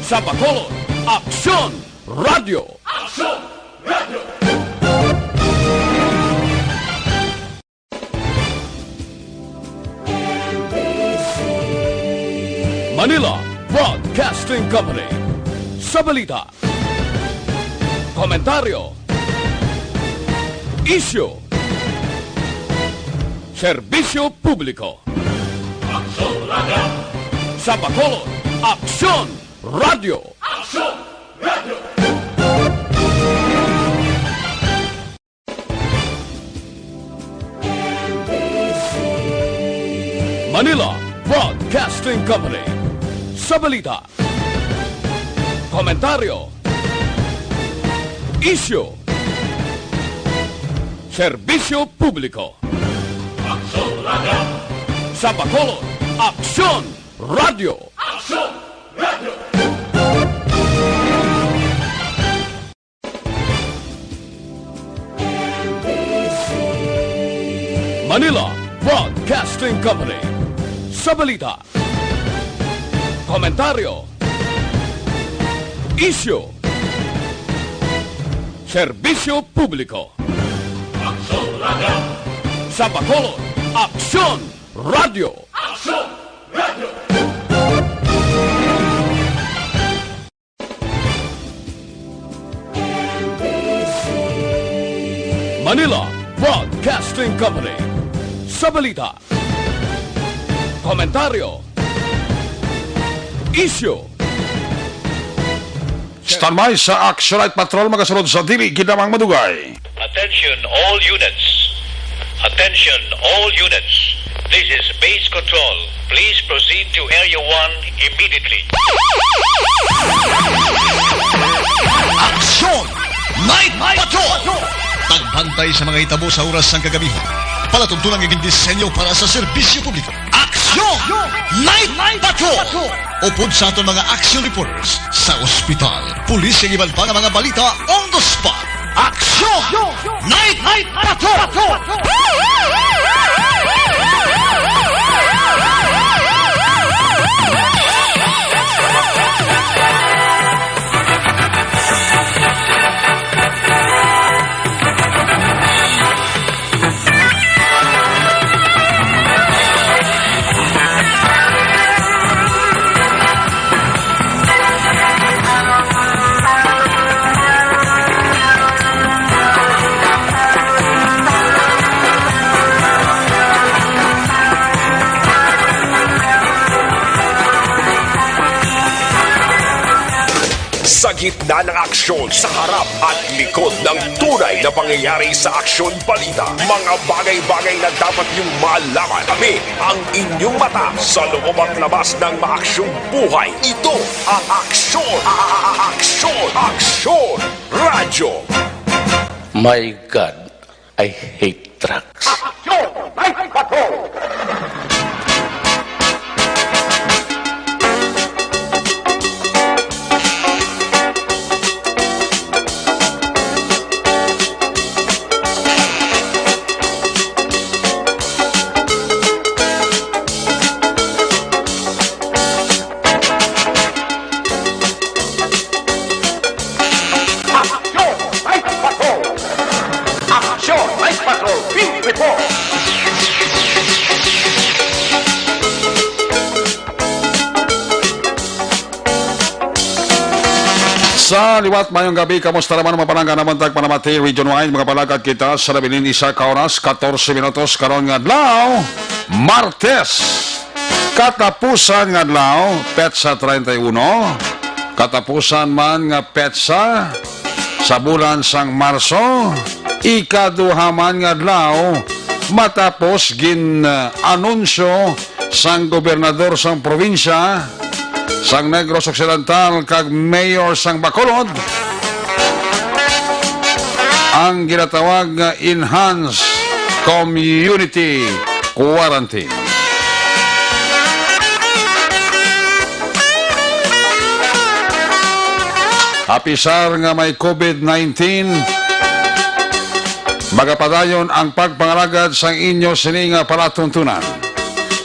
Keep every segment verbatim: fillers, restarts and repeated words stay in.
Sa Bacolod, Aksyon Radio. Aksyon Radio. Manila Broadcasting Company. Sa balita, komentaryo, isyu, serbisyo publiko. Aksyon Radio. Sa Bacolod, Aksyon Radio. Aksyon Radio. Manila Broadcasting Company. Sa balita, komentaryo, isyu, serbisyo publiko. Aksyon Radio. Sa Bacolod, Aksyon Radio. Aksyon Radio. Manila Broadcasting Company. Sa balita, komentaryo, isyu, serbisyo publiko. Aksyon Radio. Sa Bacolod, Aksyon Radio. Aksyon Radio. Manila Broadcasting Company. Sa balita, komentaryo, isyu. Standby sa Action Night Patrol, magasunod sa dili gid lamang madugay. Attention all units. Attention all units. This is Base Control. Please proceed to Area one immediately. Action! Night Patrol! Pagbantay sa mga hitabo sa oras sang kagamihan. Palatuntunan nga gindisenyo para sa serbisyo publiko. Action! Night Patrol! Upod sa aton mga action reporters sa ospital, pulis, kag iban pa nga mga balita on the spot. Action! Night Patrol! Sa gitna ng aksyon, sa harap at likod ng tunay na pangyayari sa aksyon balita, mga bagay-bagay na dapat niyong malaman. Kami ang inyong mata sa loob at labas ng maaksyong buhay. Ito ang Aksyon, a-, a-, a-, Aksyon, Aksyon Radyo. My God, I hate trucks. Action! Night Patrol! Action! Night Patrol! Action! Night Patrol! Field Report! Sa liwat, mayong gabi, kamusta naman mga palangga naman tag panamati region-wide? Mga palagad kita sa nabilin isa ka oras, katorse minutos karon nga adlaw, Martes. Katapusan nga adlaw, petsa treinta y uno. Katapusan man nga petsa sa bulan sang Marso, ikaduha man nga adlaw matapos gin-anunsyo sang gobernador sang probinsya sang Negros Occidental kag mayor sang Bacolod ang ginatawag nga enhanced community quarantine. Apisar nga may COVID nineteen, magapadayon ang pagpangalagad sang inyo sini nga palatuntunan.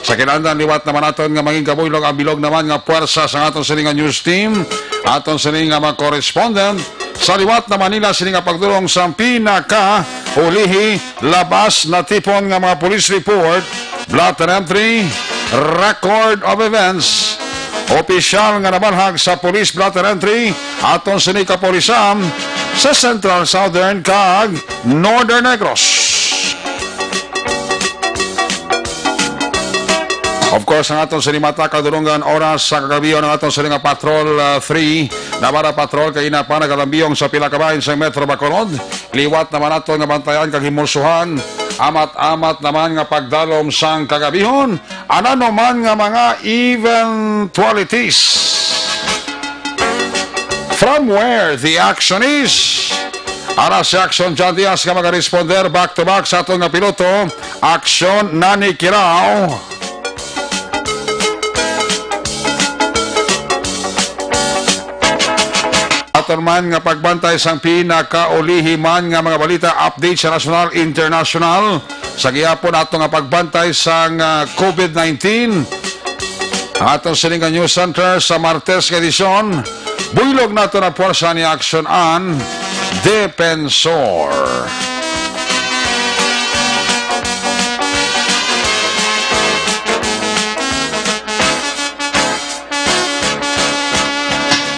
Sa kinahanglan, liwat naman naton nga mangin kabuylog ang bilog naman nga puwersa sa aton sini nga news team, aton sini nga mga correspondent. Sa liwat naman nila sini nga pagdulong sa pinaka ulihi, labas na tipon nga mga police report, blotter entry, record of events, opisyal nga nabalhag sa police blotter entry, aton sini kapulisan sa Central, Southern, kag Northern Negros. Of course, ang aton sini mata kadulungan oras sa kagabi ang aton sini nga Patrol, ah, three, Navarra Patrol, kay ina pa nagalambiyong sa pila ka bahin sa Metro Bacolod. Liwat naman aton nga bantayan kag himulsuhan, amat-amat naman nga pagdalom sang kagabihon, ano man nga mga eventualities. From where the action is. Ara si Action John Diaz nga magaresponder back to back sa aton nga piloto, Action Nani Kirao. Aton man nga pagbantay sang pinakaulihi man nga mga balita, update sa nasyonal, internasyonal, sa gihapon ato nga pagbantay sang, ah, covid nineteen. Aton sini nga news center sa Martes nga edisyon, buylog nato na puwersa ni Action an Defensor.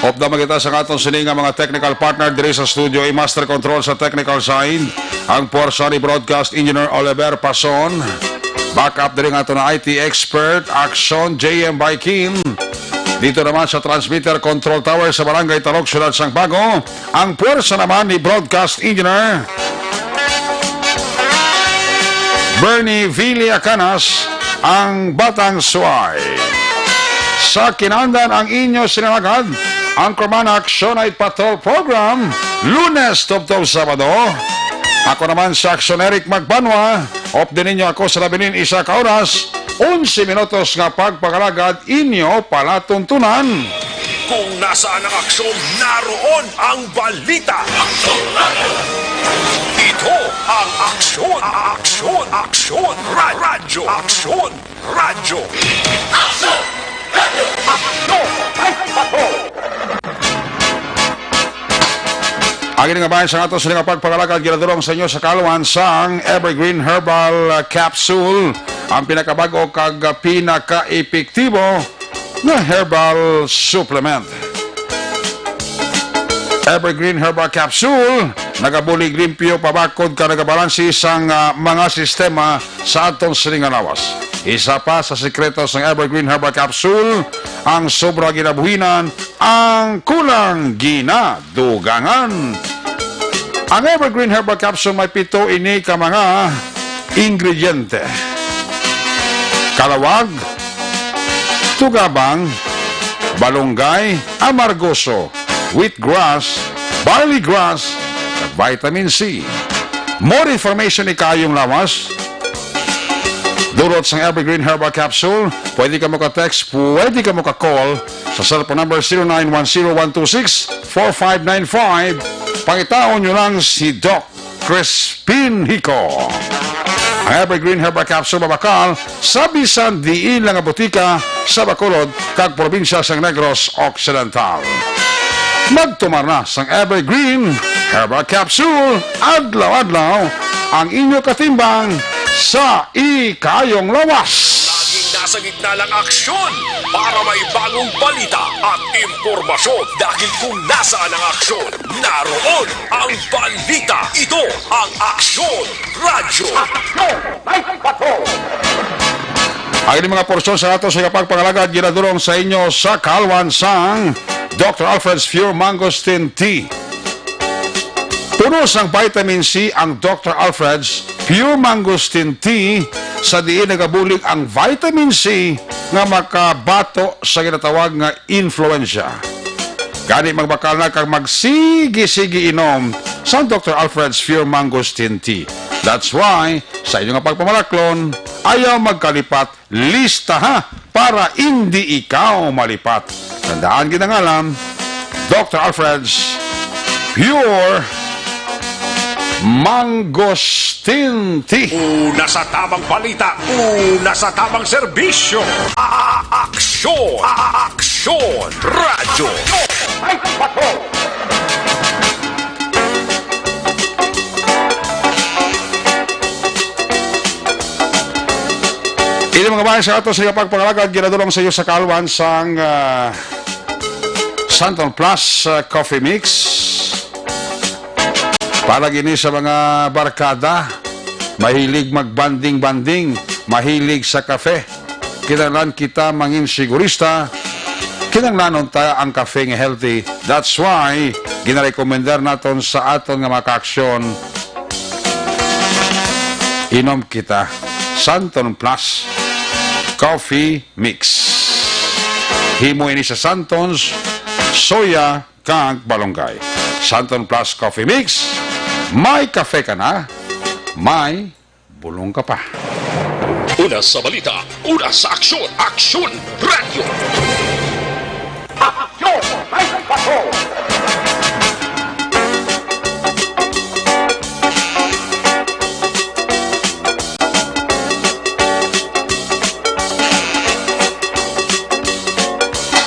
Upda man kita sa aton sini nga mga technical partner diri sa studio, i-master control sa technical side, ang puwersa ni broadcast engineer Oliver Pason. Backup diri nga aton na I T expert, Action, J M Baikin. Dito naman sa transmitter control tower sa Barangay Talok, Siyudad sang Bago, ang puwersa naman ni broadcast engineer Bernie Villacanas, ang Batang Suay. Sa kinahanglan ang inyo sinalagad, ang Anchorman Action Night Patrol Program, Lunes tubtob Sabado. Ako naman si Action Eric Magbanwa, updi ninyo ako sa labi ning isa ka oras, onse minutos nga pagpangalagad inyo palatuntunan. Kung nasaan ang aksyon, naroon ang balita. Ito ang Aksyon, Aksyon, Aksyon, Ra-, Radyo, Aksyon, Radyo. Aksyon! Radyo! Aksyon! Ay, pato! Ang ini nga bahin sa aton sini nga pagpangalagad ginadulong sa inyo sa kaluan sang Evergreen Herbal, uh, Capsule, ang pinakabag-o kag, uh, pinaka-epektibo nga herbal supplement. Evergreen Herbal Capsule, nagabulig limpyo pabakod ka nagabalansi sang, ah, mga sistema sa aton sini nga lawas. Isa pa sa sikreto sang Evergreen Herbal Capsule, ang sobra ginabuhinan, ang kulang ginadugangan. Ang Evergreen Herbal Capsule may pito ini ka mga ingrediente: kalawag, tugabang, balunggay, amargoso, wheatgrass, barley grass, kag vitamin C. More information ni Kayong Lawas. Dulot sang Evergreen Herbal Capsule, pwede ka mo ka-text, pwede ka mo ka-call sa cellphone number zero nine one zero one two six four five nine five. Pangitaon nyo lang si Doc Crispin Hico. Ang Evergreen Herbal Capsule mabakal sa bisan diin lang nga butika sa Bacolod kag probinsya sang Negros Occidental. Magtumar na sang Evergreen Herbal Capsule, adlaw-adlaw ang inyo katimbang sa ikayong lawas. Laging nasa gitna ng aksyon para may bagong balita at impormasyon, dahil kung nasaan ang aksyon, naroon ang balita. Ito ang Aksyon Radyo. Aksyon! May patrol! Ang ining mga porsyon sa ato sa pagpangalagad ginadulong sa inyo sa kaluan sang Doctor Alfred's Pure Mangosteen Tea. Puno sang vitamin C ang Doctor Alfred's Pure Mangosteen Tea, sa diin nagabulig ang vitamin C nga makabato sa ginatawag nga influensya. Gani, magbakal na kag magsigi-sigi inom sang Doctor Alfred's Pure Mangosteen Tea. That's why, sa inyo nga pagpamalaklon, ayaw magkalipat, lista ha, para indi ikaw malipat. Tandaan, ginangalan Doctor Alfred's Pure Mangosteen Tea. Una sa tamang balita, una sa tamang serbisyo. A-, Aksyon! A-, Aksyon! Radyo! Ay, patrol! Ini mga bayan sa ato sa pagpangalagad, ginadulong sa iyo sa kalwan sang, ah, Santon Plus, ah, Coffee Mix. Para gini sa mga barkada, mahilig magbanding-banding, mahilig sa kafe. Kinahanglan kita mangin sigurista, kinahanglanon ta ang kafe nga healthy. That's why ginarekomendar naton sa aton nga mga kaaksyon, inom kita Santon Plus Coffee Mix. Himo ini sa Santons, soya, kag malunggay. Santon Plus Coffee Mix, may kafe ka na, may bulong ka pa. Una sa balita, una sa aksyon, Aksyon Radio. Aksyon! May patrol!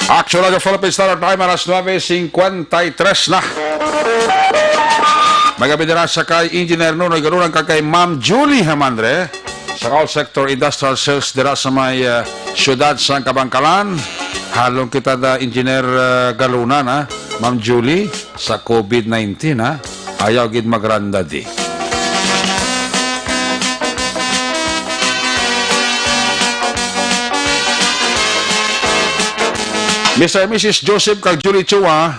Aksyon Radyo Philippine Standard Time, alas nuebe cincuenta y tres na. May gabi dira sa kay Engineer Nonoy Galunan kag kay Ma'am Julie Hamandre sa Call Sector Industrial Sales dira sa may, ah, siyudad sa Kabangkalan. Halong kita da Engineer, ah, Galunan, ha? Ma'am Julie, sa covid nineteen, ha? Ayaw gid magranda di. Mister and Missus Joseph kag Julie Chua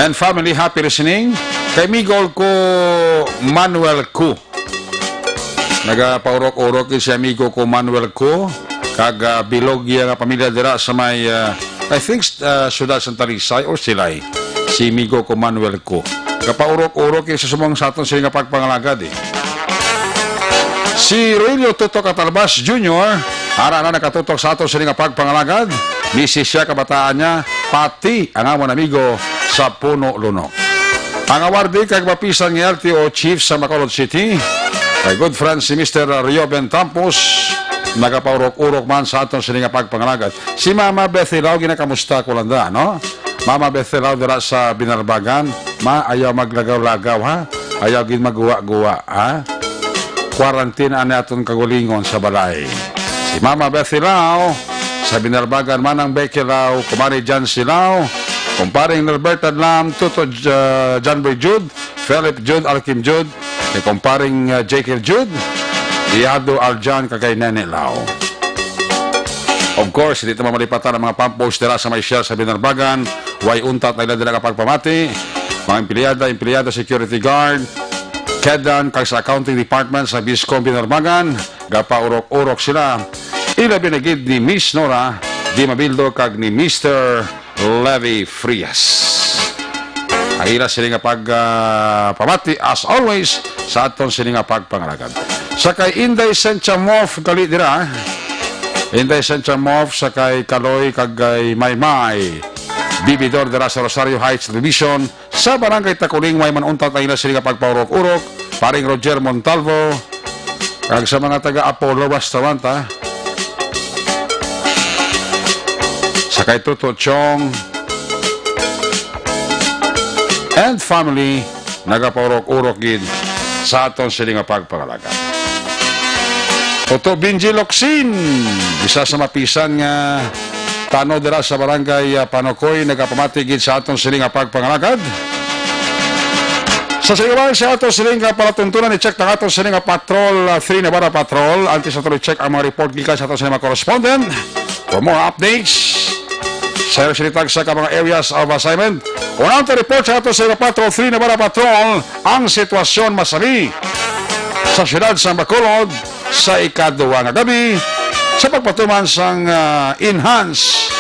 and family, happy listening. Kay migo ko Manuel Ku. Nagapaurok-urok gid si amigo ko Manuel Ku, kag, ah, bilog iya nga pamilya dira sa may, ah, I think, ah, siyudad sa Talisay or Silay. Si amigo ko Manuel Ku. Gapaurok-urok gid sa sumong sa aton sini nga pagpangalagad, eh. Si Roelio Toto Catalbas Junior, ara na nakatutok sa aton sini nga pagpangalagad. Busy siya, kabataan niya, pati ang amon amigo sa Puno Lunok. Ang awardee kag mapisan nga L T O chief sa Bacolod City, my good friend si Mister Rioben Tampos, nagapaurok-urok man sa aton sini nga pagpangalagad. Si Mama Bethy Lau, ginakamusta ko lang da, no? Mama Bethy Lau dira sa Binalbagan, ma, ayaw maglagaw-lagaw, ha? Ayaw gid maguwa-guwa, ha? Quarantine ani aton kagulingon sa balay. Si Mama Bethy Lau, sa Binalbagan, Manang Becky Lau, Kumari Jan Silao, Kumparing Norberta Lam, Tuto J-, John Boy Jude, Philip Jude, Alkim Jude, ni Kumparing, uh, Jekyll Jude, Iado Aljan, kag kay Nene Lau. Of course, hindi ito mamalipatan ang mga pampos dira sa may share sa Binarbagan. Way untat na ila dira kapagpamati. Mga empleyada, empleyado, security guard, kedan, kag sa accounting department sa Biscom Binarbagan, gapaurok-urok sila. Ilabi na gid ni Miss Nora Di Mabildo kag ni Mister Levi Frias. Ang ila sini nga pag, ah, pamati, as always, sa aton sini nga pagpangalagad. Sa kay Inday Sentia Moff, gali dira, ah. Inday Sentia Moff, sa kay Kaloy, kag kay Maymay. Bibidor dira sa Rosario Heights Division, sa Barangay Taculing, way man untat ang ila sini nga pagpaurok-urok, paring Roger Montalvo, kag sa mga taga Apollo Restaurant, ha. Sa kay Toto Chong and family, nagapaurok-urok gid sa aton sini nga pagpangalagad. Toto Benji Locsin, isa sa mapisan nga tanod dira sa Barangay, ah, Panokoy, nagapamati gid sa aton sini nga pagpangalagad. Sa silingan sa aton sini nga palatuntunan, i-check ang aton sini nga Patrol, ah, three Navarra Patrol. Antes naton i-check ang mga report gikan sa aton sini nga correspondent. For more updates, sa sini tagsa ka mga areas of assignment. Unang report sa aton sini nga Patrol three Navarra Patrol, ang sitwasyon masami sa siyudad sa Bacolod sa ikaduha nga gabi sa pagpatuman sang, ah, enhanced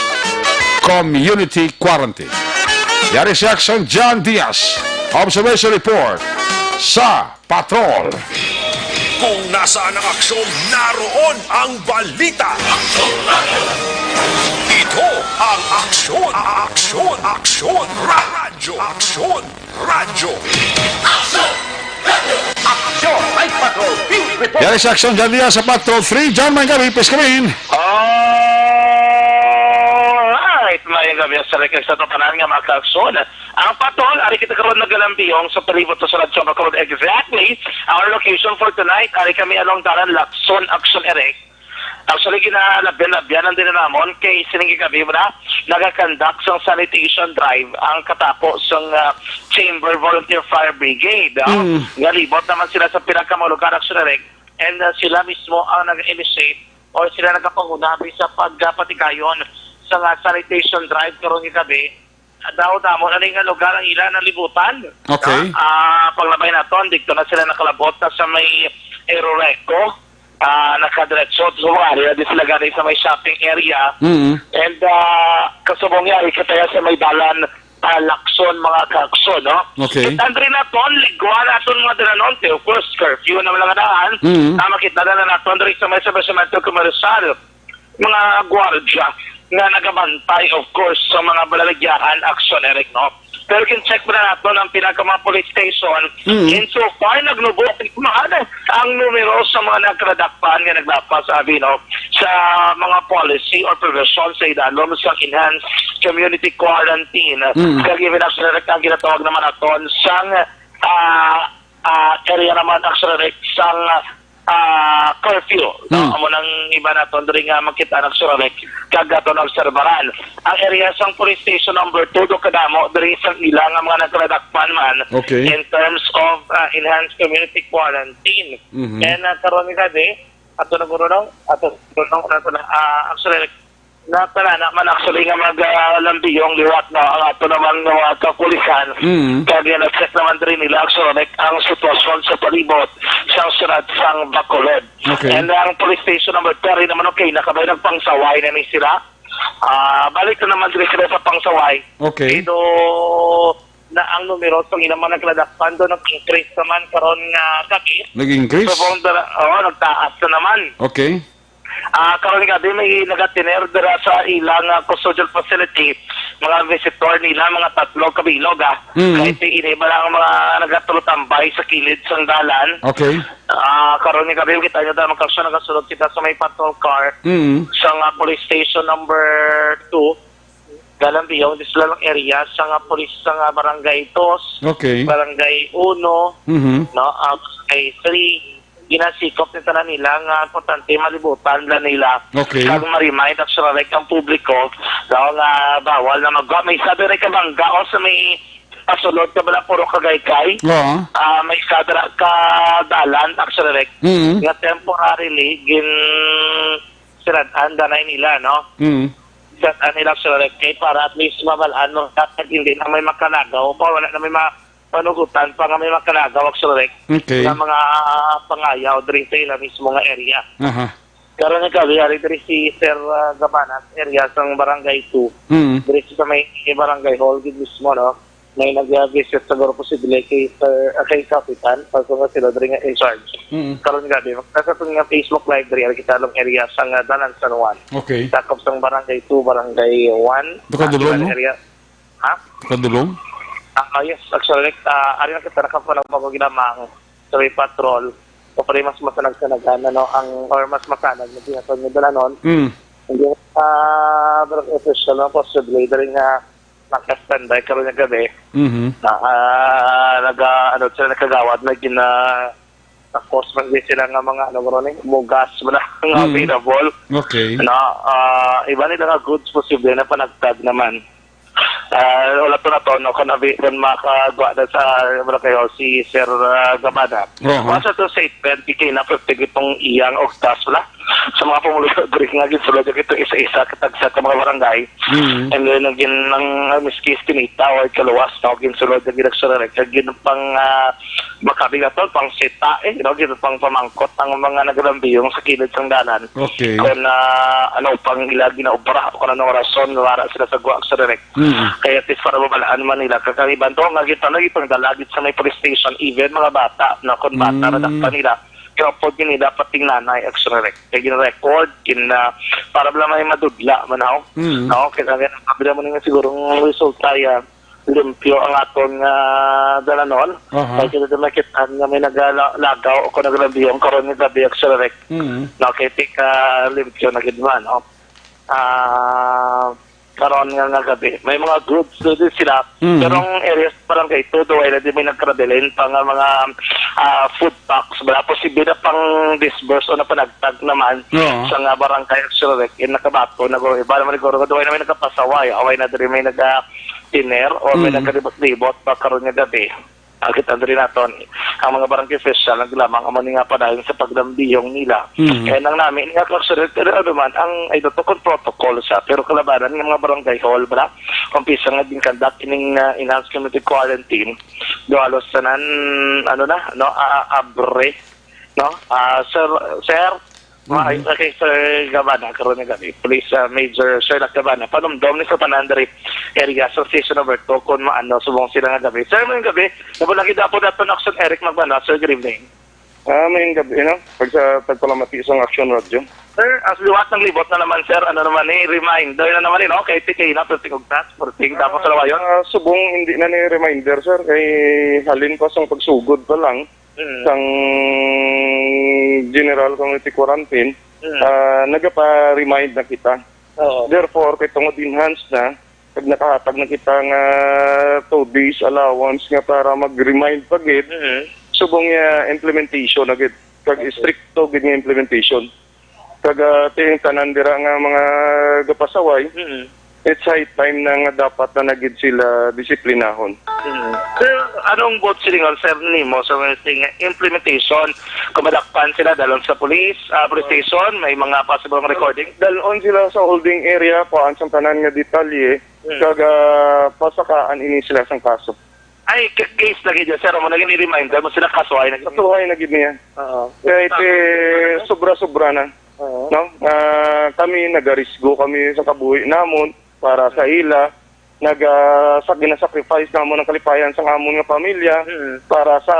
community quarantine. Yari si Action John Diaz. Observation report sa Patrol. Kung nasaan ang aksyon, naroon ang balita. Ito ang Aksyon, Aksyon, Aksyon Radyo. Aksyon Radyo. Aksyon! Aksyon Night Patrol Field Report. Yari sa Aksyon Jadiya sa Patrol three, John Mangabi, please come in. Alright, maayong gabi sa request sa tanan nga mga kaaksyon. Ang patrol, ari kita karon nagalambiyong sa palibot sa Radyo Bacolod. Exactly, our location for tonight, ari kami along Dalan Lacson, Aksyon Eric. Actually, ginalabyan-labyanan din namon kay sining gabi mo na nagakandak sang sanitation drive ang katapo sang, ah, Chamber Volunteer Fire Brigade, ah. Mm. Ngalibot naman sila sa pila ka mga lugar, Aksyon Eric, and, ah, sila mismo ang nag-initiate or sila nagapanguna sa pagpatigayon sa, ah, sanitation drive karon nga gabi. Daw damo na ni nga lugar ang ila nalibutan. Okay. Ah, paglabay naton, dito na sila nakalabot na sa may Aeroreco. Ah, nakadiretso sa mga area, di sila gani sa may shopping area. Mm. And, ah, kasubong niya, ikataya sa may dalan, ah, Lacson, mga kaaksyon, no? Okay. Kita diri naton, liguan naton mga dalanon, kay of course, curfew na mga daan. Mm. Ah, makita na naton diri sa may establishmento komersyal. Mga gwardya nga nagabantay, of course, sa mga balalagyahan, Aksyon Eric, no? Pero kin-check pa na naton ang pinaka mga police station. Mm. In so far, nagnubo man ang numero sa mga nagkadakpan nga naglapas sa abino sa mga policy or provision sa idalom sa enhanced community quarantine. Mm. Kag even, Aksyon Eric, ang ginatawag naman naton sang, ah, ah, area naman, Aksyon Eric, sang, ah, curfew, no? Hmm. Amo nang iba naton diri nga makita, Aksyon Eric, kag aton obserbaran. Ang area sang police station number two, do kadamo diri sa ila nga mga nagkadakpan man. Okay. In terms of, ah, enhanced community quarantine. Mhm. Kaya na karon nga gabi, ato na guro, no? Ato na guro, no? Ato na, ah, Aksyon Eric, na tanan man actually nga mag, ah, lambiyong liwat na ang ato naman nga mga kapulisan. Mm. Kag na-check naman diri nila, Aksyon Eric, ang sitwasyon sa palibot sang siyudad sang Bacolod. Okay. And ang police station number three naman, okay, nakabay nagpangsaway na ni sila. Ah, balik na naman diri sila sa pangsaway. Okay. Pero na ang numero sa ilang mga nagladakpan do nag-increase naman karon nga gabi. Nag-increase? Subong dara-, oo, nagtaas na naman. Okay. Ah, karon gabi may nagatiner dira sa ilang, ah, custodial facility, mga visitor nila, mga tatlo kabilog, ah. Mm. Kahit ini ba lang ang mga nagatulotambay sa kilid sang dalan. Okay. Ah, karon nga gabi, kita nyo dahil magkaksyon, nagasulod kita sa may patrol car. Mm. Sa nga police station number two, Galang Biyong, di sila lang area, sa nga police, sa nga barangay dos, Okay. barangay uno, Mhm. no, ah, barangay three, ginasikop ni tanan nila nga importante malibutan lang nila. Okay. Kag ma-remind, actually, ang publiko, no, nga bawal na magwa. May isa diri ka bangga, o sa may pasulod ka bala, puro kagaykay. Oo. Ah, may isa dira ka dalan, actually, Mhm. nga temporarily gin sirad-an danay nila, no? Mhm. Sirad-an nila, actually, kay para at least mabal-an mo, kag hindi na may makalagaw, pa wala na may ma-, panugutan pa nga may makalagaw, actually, Okay. nga mga pangayaw diri sa ila mismo nga area. Aha. Karon nga gabi, ari diri si Sir, ah, Gabanas, area sang Barangay two. Mhm. Diri sa may Barangay Hall gid mismo, no? May nag-visit siguro posible kay Sir, ah, kay Kapitan, pag mga sila diri nga in charge. Mhm. Karon nga gabi, nasa itong nga Facebook Live diri, ari kita along area sang, ah, Dalan San Juan. Okay. Sakop sang Barangay two, Barangay one, Duka ah, Dulong, no? Area. Ha? Kadulong? Ah, yes, actually, ah, ari na kita nakapanagbago ginamang sa may patrol. O pare, mas masanag-sanagan, ano, ang, or mas masanag na ginatawag nyo dalanon. Mm. Hindi, ah, barangay official, no, possibly, dali nga naka-standby karon nga gabi. Mhm. Na, ah, naga-, ano, sila nagkagawad na gina-, tapos man di sila nga mga, ano, karon, eh, mugas mo na nga Mm. available. Okay. Na, ah, iba nila nga goods, posible na panagtag naman. Ah, wala to na to, no? Kung abi-, kung makagwa na sa, wala kayo, si Sir, ah, Gabana. Oho. Once ato statement, di kayo na-protect itong iyang ogtas, wala. Sa mga pumuluyo, diri nga ginsulod na ito isa-isa, katagsa ka mga barangay. Mm. And then, ang gin-, ang, ang miskis kinita o ikaluwas, no? Ginsulod na ginagsulod, kag gin-, pang, ah, makabi na to, pang sita, eh, no? Gin-, pang pamangkot ang mga nagalambiyong sa kilid sang dalan. Okay. Kung, ah, ano, pang ila ginaobra, o kung anong rason, wala sila sa guwa sa direct. Mm. Kaya at least para mabalaan man nila, kag ang iban to, nga gitano, ipangdalagit sa may police station, even mga bata, no, kung bata, Mm. nadakpan nila, kaya po din nila pating nanay, actually, kaya gin-record, gin-, ah, para lang may madudla, man, ho? Mm. No, kaya nga, sabi naman nga siguro, ang resulta yan, limpyo ang aton nga dalanon. Aha. Kay kita din makita nga may nagalagaw o kung naglabiyong karon nga gabi, actually, like, Mm. no, kay tika limpyo na gid man, no? Ah, karon nga, nga gabi, may mga groups na din sila. Mm. Pero ang areas pa lang kay todo, wala din may nagkarabilin pa nga mga, ah, food packs. Wala posible na pang disburse o napanagtag naman Oo. sa nga barangay, actually, like, in nakabato na go. Iba naman siguro, wala naman nagkapasaway, away na diri may naga tiner o may Mm. nagalibot-libot pa karon nga gabi. Agit ang diri naton, ang mga barangay official naglamang amo ni nga padayon sa paglambiyong nila. Mm. Kaya nang nami nga kasunod, pero ano man, ang ay to kung protocol sa, pero kalabanan nga mga barangay hall, bala, kung pisa nga din conduct ining, ah, enhanced community quarantine, do halos tanan, ano na, no, a-, abre, no? Ah, sir, sir, Mm. Maayos na kay Sir Gabana, karon nga gabi. Police, ah, Major Sherlock Gabana, panumdom ni sa tanan diri area sa Station Number Two, kung maano, subong sila nga gabi. Sir, mayong gabi. Nabulag gid po nato na Action Eric Magbana. Sir, good evening. Ah, mayong gabi, no? Pag sa pagpalamati sa Action Radio. Sir, as liwat ng libot na naman, sir. Ano naman ni reminder na naman ni, no? Kay T K na, perting ugtas, perting dapat sa lawayon. Ah, subong, hindi na ni reminder, sir. Kay halin pa sang pagsugod pa lang. Mm. Sang general community quarantine, Mm. ah, nagapa-remind na kita. Oo. Therefore, kay tungod enhanced na, kag nakahatag na kita nga two days allowance nga para mag-remind pa gid, Mm. subong nga implementation na gid, kag Okay. istrikto gid nga implementation. Kag, ah, ting tanan dira nga mga gapasaway, Mm. it's high time na nga dapat na na gid sila disiplinahon. Mm. Sir, anong buot silingon, sir, nimo sa mga ting implementation? Kung madakpan sila, dalon sa police, ah, police station, may mga possible recording? Dalon sila sa holding area, kuhaan sang tanan nga detalye, Mm. kag, ah, pasakaan ini sila sang kaso. Ay, k-, case na gid yan, sir. Amo na gid ni reminder mo sila, kasuhay na gid. Kasuhay na gid niya. Oo. Kay ti-, sobra-sobra na. Oo. No? Ah, kami, nagarisgo kami sa kabuhi namon para sa ila. Nag, ah, sa, ginasacrifice namon ang kalipayan sang amon nga pamilya Mm. para sa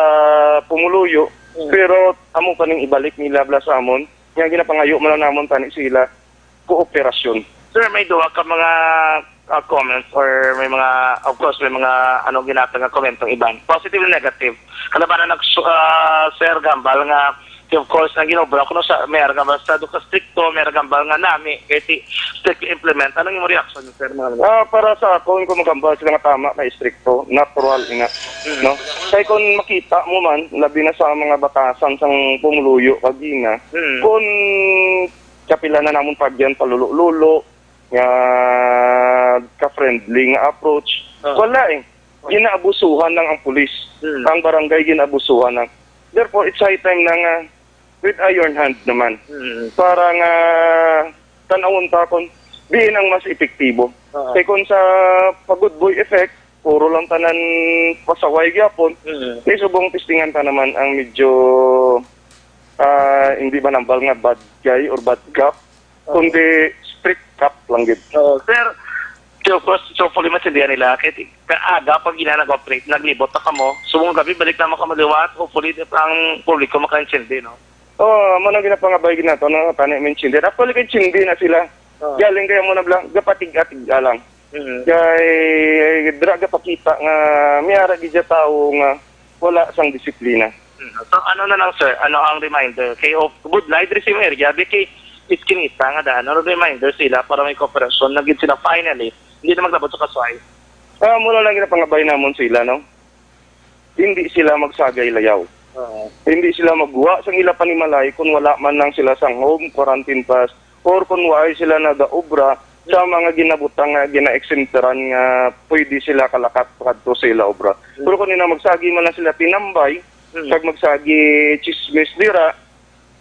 pumuluyo. Mm. Pero amo pa ning ibalik nila bala sa amon. Nga ginapangayo man lang namon tani sila kooperasyon. Sir, may duha ka mga, ah, comments or may mga, of course, may mga, ano, ginatag nga komento ang iban. Positive and negative. Kalabanan nag, ah, Sir Gambal nga, of course, ang ginobra kuno sa, may ara gambal sa duka strikto, may ara gambal nga nami, kay ti strictly implement. Anong imong reaction, sir, mga Ah, para sa akon, kung magambal sila nga tama kay strikto, natural ina, Mm. no? Kay kung makita mo man, labi na sa mga batasan sang pumuluyo kag ina, Mm. kung kapila na namon pagyan palulo-lulo, nga ka-friendly nga approach. Ah. Wala eh. Ginaabusuhan lang ang pulis. Hmm. Ang barangay ginaabusuhan lang. Therefore, it's high time na nga with iron hand naman. Hmm. Para nga tanawon ta kung diin ang mas epektibo. Ah. Kay kung sa pag-good boy effect, puro lang tanan pasaway gyapon, Hmm. may subong testingan ta naman ang medyo, ah, hindi ba nambal nga bad guy or bad cop, Oo. kundi strict cop lang gid. Oo. Sir, so, of course, so fully maintindihan nila. Kay ti-, kaaga pa gina nag-operate, naglibot na kamo. So, kung gabi, balik naman kamo liwat. Hopefully, ang publiko makaintindi, no? Oo, amo nang ginapangabay gid nato, no? Tani, maintindihan. Actually, kaintindi na sila. Oo. Galing kaya mo na lang, gapatig-atig lang. Mm. Kay, dira gapakita nga, may ara gid siya tao nga wala sang disiplina. Mm. So, ano na lang, sir? Ano ang reminder? Kay, oh, good night, diri sa imong area, di kay iskinita nga daan. Ano reminder sila para may kooperasyon? Na gid sila finally, hindi na maglabot sa kasway. Ah, muna lang ginapangabay namon sila, no? Hindi sila magsagay layaw. Oo. Hindi sila magguwa sang ila panimalay kung wala man lang sila sang home quarantine pass or kung waay sila nagaobra sa Mm. mga ginabutang nga ginaeksenteran nga pwede sila kalakat kadto sa ila obra. Mm. Pero kung ina magsagi man lang sila tinambay, Mm. kag magsagi chismis dira,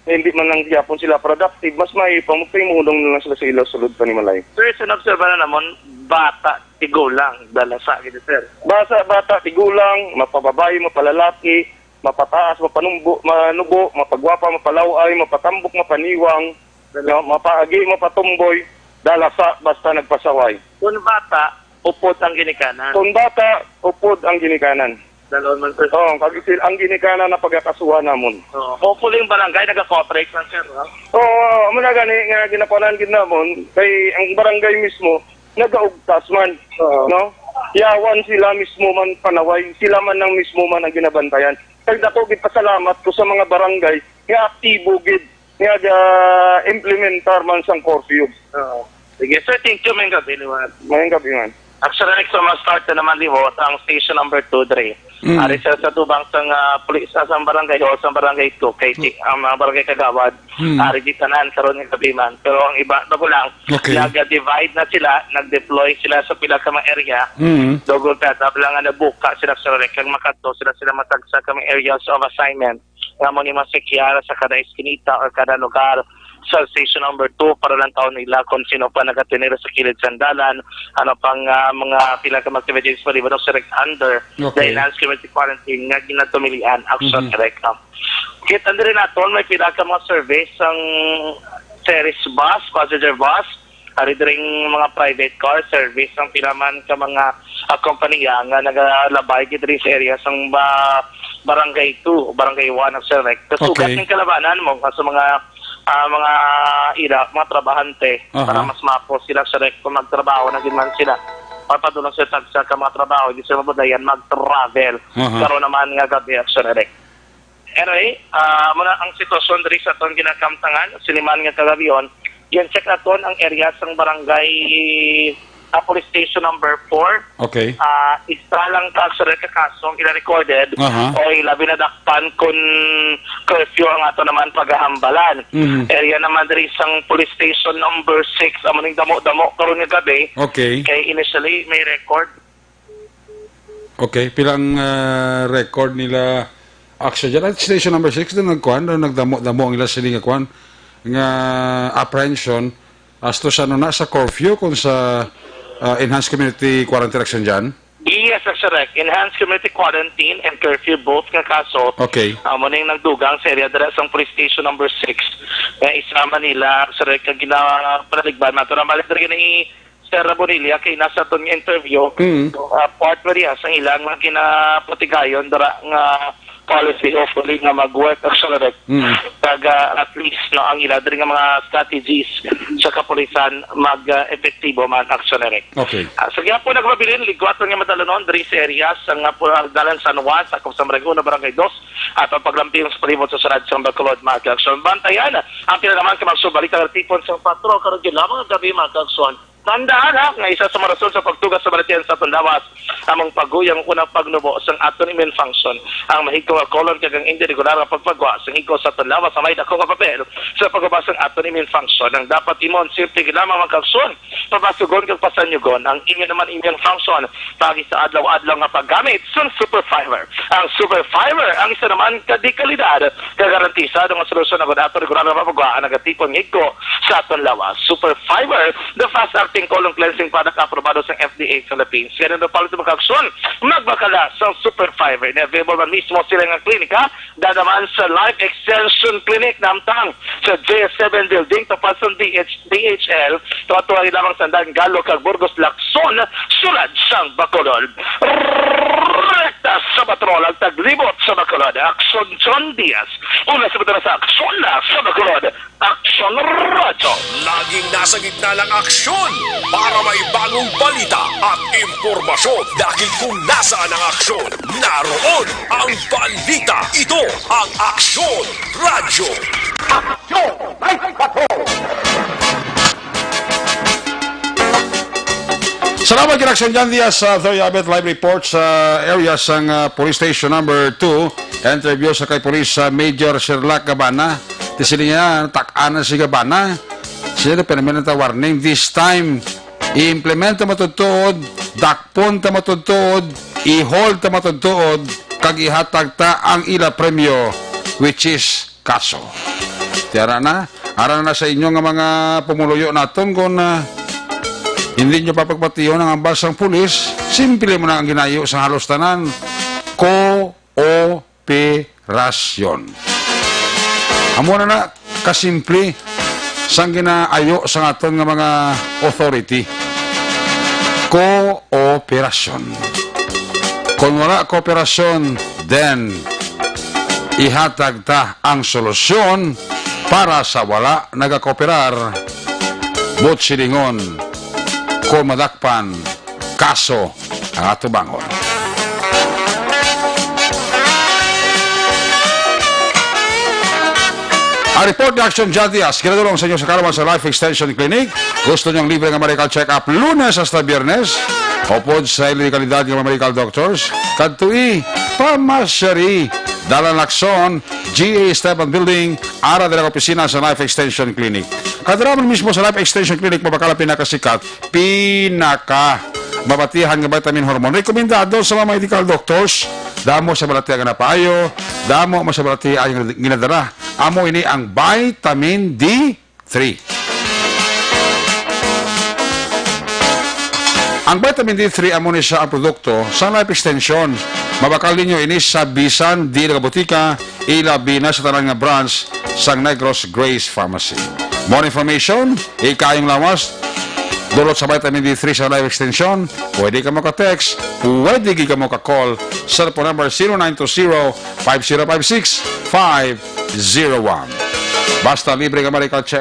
nga hindi man lang gyapon sila productive, mas maayo pa magpahimulong na lang sila sa ila sulod panimalay. Sir, sa naobserba na namon, bata, tigulang, dalasa gid, sir. Basa, bata, tigulang, mapababayi, mapalalaki, mapataas, mapanumbo, manubo, mapagwapa, mapalaw-ay, mapatambok, mapaniwang, Dala- no, mapaagi, mapatumboy, dalasa, basta nagpasaway. Kung bata, upod ang ginikanan. Kung bata, upod ang ginikanan. Dalon man, sir. Oo, kag sil-, ang ginikanan na pagakasuhan namon. Oo. Hopefully, yung barangay nag-cooperate lang, sir, no? Oo, amo na gani nga ginakuanan gid namon kay ang barangay mismo nagaugtas man, Oo. no? Yawan sila mismo man panaway, sila man ang mismo man ang ginabantayan. Kag dako gid pasalamat ko sa mga barangay nga aktibo gid nga ga-implementar man sang curfew. Oo. Sige, sir, thank you. May gabi, liwat. May gabi man. Actually, next, ma-start na naman liwat ang station number two, dre. Mm. Ari sa, sa tubang sang, ah, pulis, ah, sang barangay hall, sang barangay two, kay ti-, ang mga barangay kagawad, Mm. ari di tanan karon nga gabi man. Pero ang iba, bago lang, Okay. nag-divide na sila, nag-deploy sila sa pila ka mga area. Mm. Dugol pa, tabla nga nabuka sila sa rek, kag makadto sila, sila matagsa ka mga areas of assignment. Nga mo ni masikya sa kada eskinita or kada lugar sa station number two para lang taon nila kung sino pa nagatinira sa kilid sang dalan, ano pang, ah, mga pila ka activities palibot sa rek under the Okay. enhanced community quarantine nga ginatumilian, action Mhm. direct. Kita diri naton may pila ka mga service sang Ceres bus, passenger bus, ari diri mga private car service ang pila man ka mga, ah, kompanya nga nagalabay gid diri sa area sang ba-, Barangay two, Barangay one of Select. Kasugat Okay. ning kalabanan mo sa mga, ah, mga ila, mga trabahante Aha. para mas mapos sila sa rek kung magtrabaho na gid man sila. Or padulong sa tagsa ka mga trabaho, di sila mabudayan mag-travel. Aha. Karon naman nga gabi, Action Direct. Anyway, ah, muna ang sitwasyon diri sa aton ginakamtangan, siniman nga kagabihon, yan check naton ang area sang barangay, ah, police station number four. Okay. Ah, isa lang ka sa ka kaso ang ila recorded Aha. o ila binadakpan kun curfew ang ato naman paghahambalan. Mhm. Area naman diri sang police station number six, amo ning damo-damo karon nga gabi. Okay. Kay initially may record Okay, pilang, ah, record nila action dyan? At station number six, doon nagkuhan, doon nagdamo-damo ang ila sini nga kuhan, nga apprehension as to sa ano na, sa curfew kung sa, ah, enhanced community quarantine action dyan? Yes, sir, correct. Enhanced community quarantine and curfew, both nga kaso. Okay. Amo ning nagdugang sa area dira sa police station number six. Nga isa man nila, sir, kag gina-, panaligban. Matura, balik diri ni Sir Bonilla, kay nasa aton nga interview, Mm. ah, part man diha sang ilang mga ginapatigayon dira nga policy, hopefully nga mag-work, Action Direct. Mm. Kag, ah, at least, no, ang ila diri nga mga strategies sa kapulisan mag, ah, epektibo man, Action Direct. Okay. Ah, sa gihapon nagpabilin, ligwat nga madalanon diri sa area sa nga pu-, dalan San Juan, sakop sa Barangay Uno, Barangay Dos, at ang paglampiyong sa palibot sa syudad sa Bacolod, mga ka-aksyon. Bantayan ang kinalaman kay mga balita nga tipon sa patrol karong lamang nga gabi, mga ka-aksyon. Tandaan, ha, nga isa sa mga rason sa pagtugas sa balatian sa aton lawas, among paguyang unang pagnubo sang aton immune function. Ang mahigko nga colon kag ang indi regular nga pagpagwa sang higko sa aton lawas ang may dako nga papel sa pagubas sang aton immune function. Ang dapat imon, simple gid lamang, mga ka-aksyon, pabasugon kag pasanyugon ang inyo naman immune function paagi sa adlaw-adlaw nga paggamit sang Super Fiber. Ang Super Fiber ang isa naman ka dekalidad ka garantisado nga solusyon agud ato regular nga mapagwa ang nagatipon nga igko sa aton lawas. Super Fiber, the fast-acting colon cleansing product, aprobado sa F D A Philippines. Kaya nang palito, mga ka-aksyon, magbakala sa Super Fiber. Na available man mismo sila nga klinika, dadaman sa Life Extension Clinic, namtang sa J S seven Building, tapat sa D H, D H L, tuwad-tuwad lamang sa Andan, Galo, kag Burgos, Lacson, syudad sang Bacolod. Rekta sa patrol ang taglibot sa Bacolod, Aksyon John Diaz. Una sa patrol sa Aksyon na sa Bacolod, Aksyon Radyo. Laging nasa gitna ng aksyon para may bagong balita at impormasyon. Dahil kung nasaan ang aksyon, naroon ang balita. Ito ang Aksyon Radyo. Salamat kay Aksyon John Diaz sa Victoria Abet Live Report sa area sang, ah, Police Station number two. Interview sa kay Police, ah, Major Sherlock Gabana. Ti sila niya, tak-an na si Gabana. Sila na pinamili ta warning. This time, i-implement ta matudtuod, dakpon ta matudtuod, i-hold ta matudtuod, kag ihatag ta ang ila premyo, which is kaso. Tiara na, ara na sa inyo nga mga pumuluyo naton kung, ah, hindi nyo papagpatihon ang ambal sang pulis, simple mo na ang ginayo sa halos tanan. Kooperasyon. Amo na na kasimple sang ginaayo sa aton nga mga authority. Kooperasyon. Kung wala kooperasyon, then ihatag ta ang solusyon para sa wala nagakooperar. Buot silingon, kung madakpan, kaso, ang atubangon. Ang report ni Action John Diaz, ginadulong sa inyo sa kalaman sa Life Extension Clinic. Gusto niyang libre nga medical check-up Lunes hasta Biyernes? Upod sa ila dekalidad nga mga medical doctors, kadtoi, pamasyari, Dalan Lacson, G A Esteban Building, ara dira ka opisina sa Life Extension Clinic. Kadto ra man mismo sa Life Extension Clinic, mabakal ang pinakasikat, pinaka mabatihan nga vitamin hormone. Rekomendado sa mga medical doctors. Damo sa balatian nga napaayo, damo man sa balatian nga ginadala. Amo ini ang vitamin D three. Ang vitamin D three amo ni siya ang produkto sa Life Extension. Mabakal ninyo ini sa bisan dili nga botika, ilabi na sa tanan nga branch sang Negros Grace Pharmacy. More information, ikayong lawas, dulot sa vitamin D three sa Life Extension, pwede ka maka-text, pwede gid ka maka-call, cellphone number zero nine two zero, five zero five six, five zero one. Basta libre nga medical check,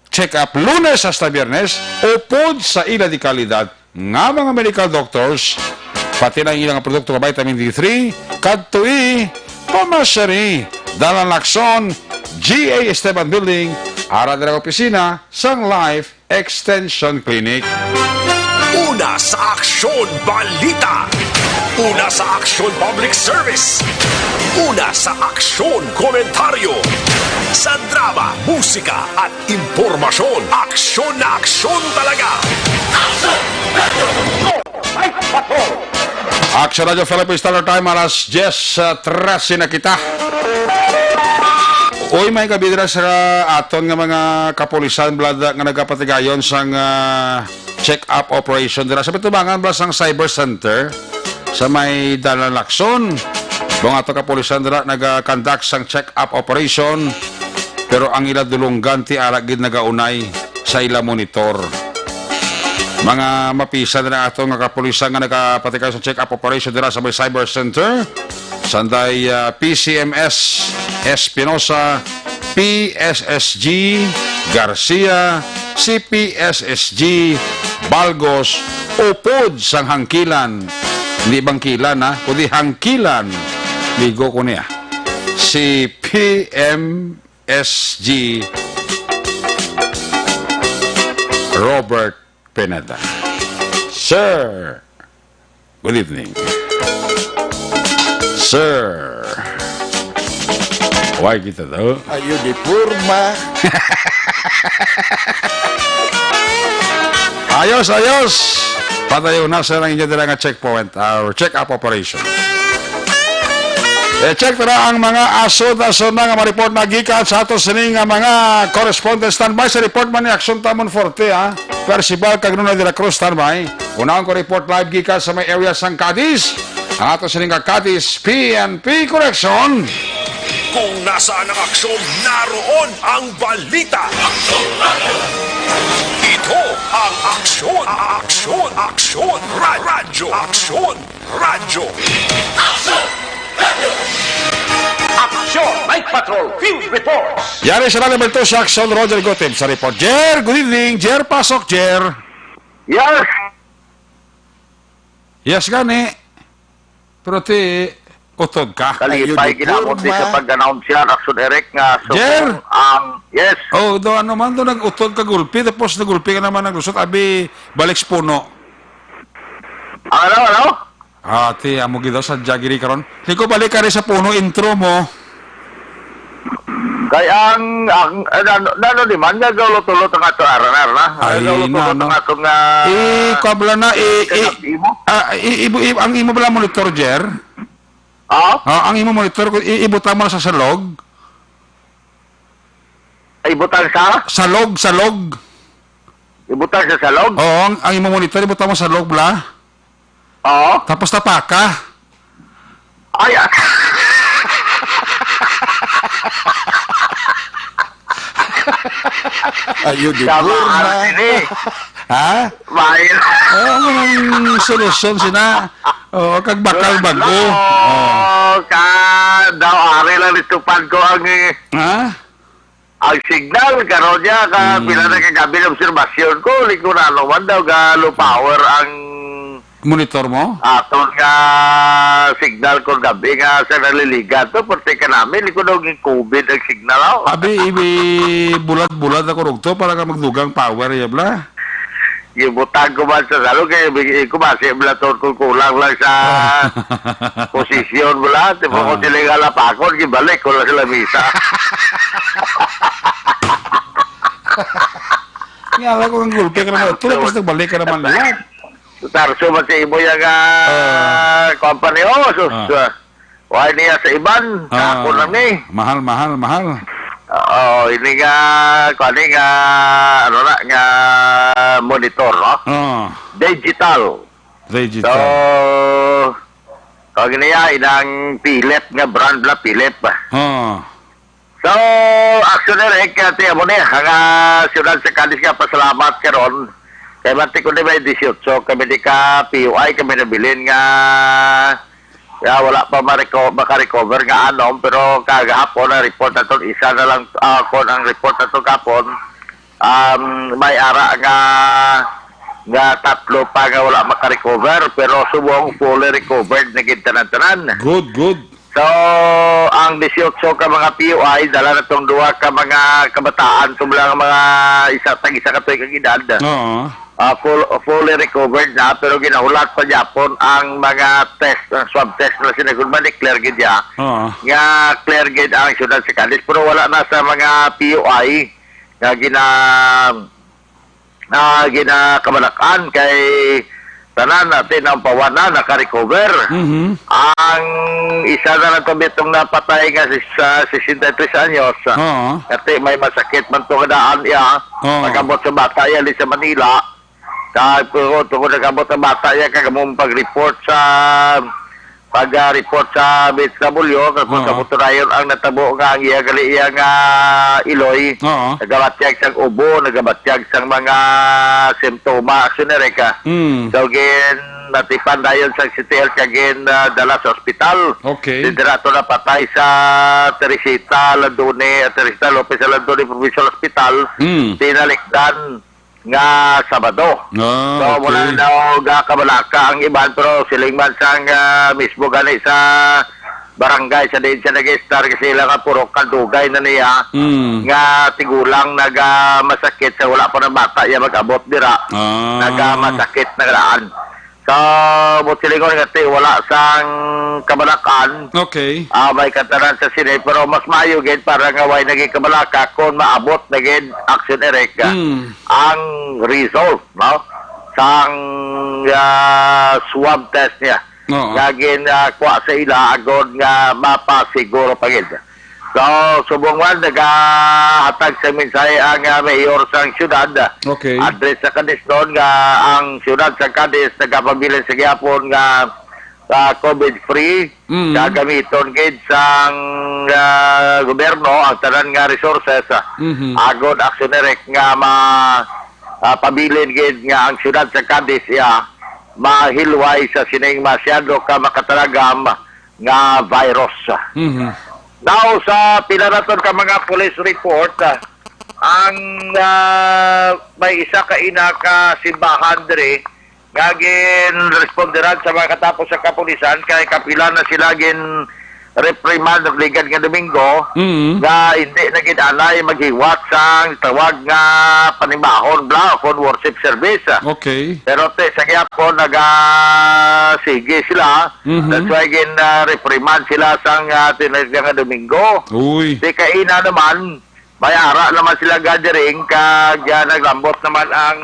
check-up Lunes hasta Biyernes, upod sa ila dekalidad nga mga medical doctors, pati na ang ilang produkto nga vitamin D three, kadtoi, pamasyari, Dalan Lacson, G A Esteban Building, ara dira opisina sang Life Extension Clinic. Una sa Aksyon Balita. Una sa Aksyon Public Service. Una sa Aksyon Komentaryo. Sa drama, musika at impormasyon, aksyon na aksyon talaga. Aksyon Radyo Philippine Standard Time, alas diyes, ah, trese na kita. Uy, may gabi dira sa aton nga mga kapulisan, Vlad, nga nagapatigayon sang, ah, check-up operation dira sa pitubangan, Vlad, sang Cyber Center sa may Dalan Lacson. Mga ato kapulisan dira nagakandak sang check-up operation, pero ang ila dulonggan ti ara gid nagaunay sa ila monitor. Mga mapisan na ato nga kapulisan nga nagapatigayon sa check-up operation dira sa may Cyber Center. Sanday, ah, P C M S Espinosa, P S S G Garcia, C P S S G Balgos, upod sang hangkilan. Hindi bangkilan, ha? Kundi hangkilan. Ligo ko niya. Si P M S G Robert Pineda. Sir, good evening. Sir, why kita to? Ayo di forma. Ayos, ayos. Padayon na, sir, ang inyo dira nga checkpoint, or check-up operation. I-check ta na ang mga asunod-asunod na nga ma-report na gikan sa ato sini nga mga correspondent. Standby sa report man ni Action Tamon Forte, ha? Percival kag Nunoy de la Cruz, standby. Unahon ko report live gikan sa may area sang Cadiz. Ang ato sini nga Cadiz P N P Correction. Kung nasaan ang aksyon, naroon ang balita. Ito ang Aksyon, Aksyon, Aksyon, Ra-, Radyo, Aksyon. Radyo. Aksyon! Night Patrol Field Reports! Yari sa Radyo Balto sa Aksyon, Roger Gutib sa report. Jer, good evening. Jer, pasok, Jer. Yes. Yes, gani. Pero ti, utod ka. Kalipay, Ayun, ginamot ni sa Burma. Pag-announce yan, Aksyon Eric, nga Jer! Ang, yes. Oh, do, ano man, do, nag-utod ka gulpi, tapos nagulpi ka naman naglusot, abi, balik sa puno. Ano, ano? Ah, ti, amo gid daw, sadya gid karon. Di ko balik ka rin sa puno, intro mo. Kay ang, ang, eh, nano, nano di man, nga gaulot-ulot ang ato, aran, aran, ah. Ay, gaulot-ulot nano. Ang ato nga, I-, kabla na, i-, i-, kanang imo? Ah, i-, ibu-, i-, ang imo bala monitor, Jer? Ah? Ah, ang imo monitor, i-, ibutang mo na sa salog? Ay, ibutang sa? Salog, salog. Ibutang sa salog? Oo, ang, ang imo monitor, ibutang mo sa salog, bala. Oo. Tapos tapaka. Ay, ah. Ayun, di Sama, Burma. Ano, sini? Ha? May Oh, ang solusyon sina. Oo, kag bakal Good bago. Lord, Oh. ka daw, ari lang nitupad ko ang, eh, Ha? ang signal, karon niya, ka, Hmm. pila na kagabi ng obserbasyon ko, lingkuranon man daw, ga low power ang Monitor mo? Aton nga signal kon gabi nga sa naliligan to, perti ka namin, liko daw ging-covid ang signal, aw. Abi, ibi, bulad-bulad ako rugto para ka magdugang power, ya bla? Gibutang ko man sa salog, kay bi-, ko ba, si bla to, kung kulang lang sa posisyon, bla, tipo, Ah. kung sila nga lapakon, gibalik ko lang sila misa. Nga lang ko ang gulpi ka naman. Ito na, tapos nagbalik ka naman liwat. Tarso man sa imo yang, ah, Ah. company. Oh, sus, Ah. ah. Wala niya sa iban. Sa Ah. ako lang ni. Mahal, mahal, mahal. Oo, ini nga, kuwan ni nga, ano na, nga monitor, no? Ah. Digital. Digital. So, tawag niya, inang Philip nga brand na Philip. Ah. So, actually, Rick, ati, amo ni, ang, ah, siyudad sa Cadiz nga pasalamat karon. Kay manti ko ni may dieciocho, kami di ka P U I, kami nabilin nga, nga wala pa ma-reco-, maka-recover nga anom, pero kagahapon ang report naton, isa na lang, ah, kon ang report naton kapon, um, may ara nga, nga tatlo pa nga wala maka-recover, pero subong fully recovered na gid tanan-tanan. Good, good. So, ang dieciocho ka mga P U I, dala na tong duha ka mga kabataan, tong lang mga isa, tag isa ka tuig ang edad. Oo. Ah, full, fully recovered na, pero ginahulat pa gyapon ang mga test, ang swab test na sila, kung ma-declare gid ya, Oo. nga clear gid ang siyudad sa Cadiz. Pero wala na sa mga P U I nga gina-, ah, ginakabalakan kay tanan natin ang pawan na naka-recover. Mhm. Ang isa na lang kami itong napatay nga si, sa sesenta y tres anyos. Oo. Ati may masakit man to kadaan iya. Oo. Pag-abot sa bata iya, li sa Manila. Kag pero tungod nag-abot ang bata iya, kag among pag-report sa pag-report sa B H W, kag Oo. pagkabuturayon ang natabo nga ang iya gali iya nga iloy, Oo. nagabatyag sang ubo, nagabatyag sang mga simptoma, aksyon na rin ka. Mm. So, gin, natipan dayon sa City Health, kag gin, ah, dala sa ospital. Okay. Didira to napatay sa Teresita Landone, Teresita Lopez sa Landone Provincial Hospital. Mm. Tinalikdan nga Sabado. Ah, So, mula okay. na daw gakabalaka ang iban, pero siling man sang, ah, mismo gani sa barangay sa diin siya nag-estar, kasi sila nga puro kadugay na niya Mm. nga tigulang nagamasakit sa wala pa ng bata iya mag-abot dira. Ah. Nagamasakit na daan. Sa Butsilingol nga ti, wala sang kabalakan. Okay. Ah, may katanan sa sini, pero mas maayo gid para nga way naging kabalaka kung maabot na gid action, Eric, ah, Mm. ang result, no? Sang, ah, swab test niya. Oo. Nga gin, ah, kuha sa ila agod nga mapasiguro pa gid. So, subong man, nagahatag sa mensahe ang, ah, mayor sang syudad, Okay. Andres Cadiz, nga ang syudad sa Cadiz nagapabilin sa gihapon nga, ah, covid-free, Mm. nga gamiton gid sang, ah, gobyerno ang tanan nga resources, ah, Mhm. agod action direct nga ma-, ah, pabilin gid nga ang syudad sa Cadiz iya mahilway sa sining masyado ka makatalagam nga virus. Mhm. Now, sa pila naton ka mga police report, ah, ang, ah, may isa ka ina ka simbahan diri nga ginresponderan sa mga katapos sa kapulisan kay kapila na sila gin reprimand og ligad nga Domingo Mm. nga hindi na gid anay maghiwat sang tawag nga panimahon bla o kon worship service. Okay. Pero ti, sa gihapon, naga, sige sila. Mhm. That's why gin, ah, reprimand sila sang, ah, tinag nga Domingo. Uy. Di kaina naman, may ara naman sila gathering, kag, ah, naglambot naman ang,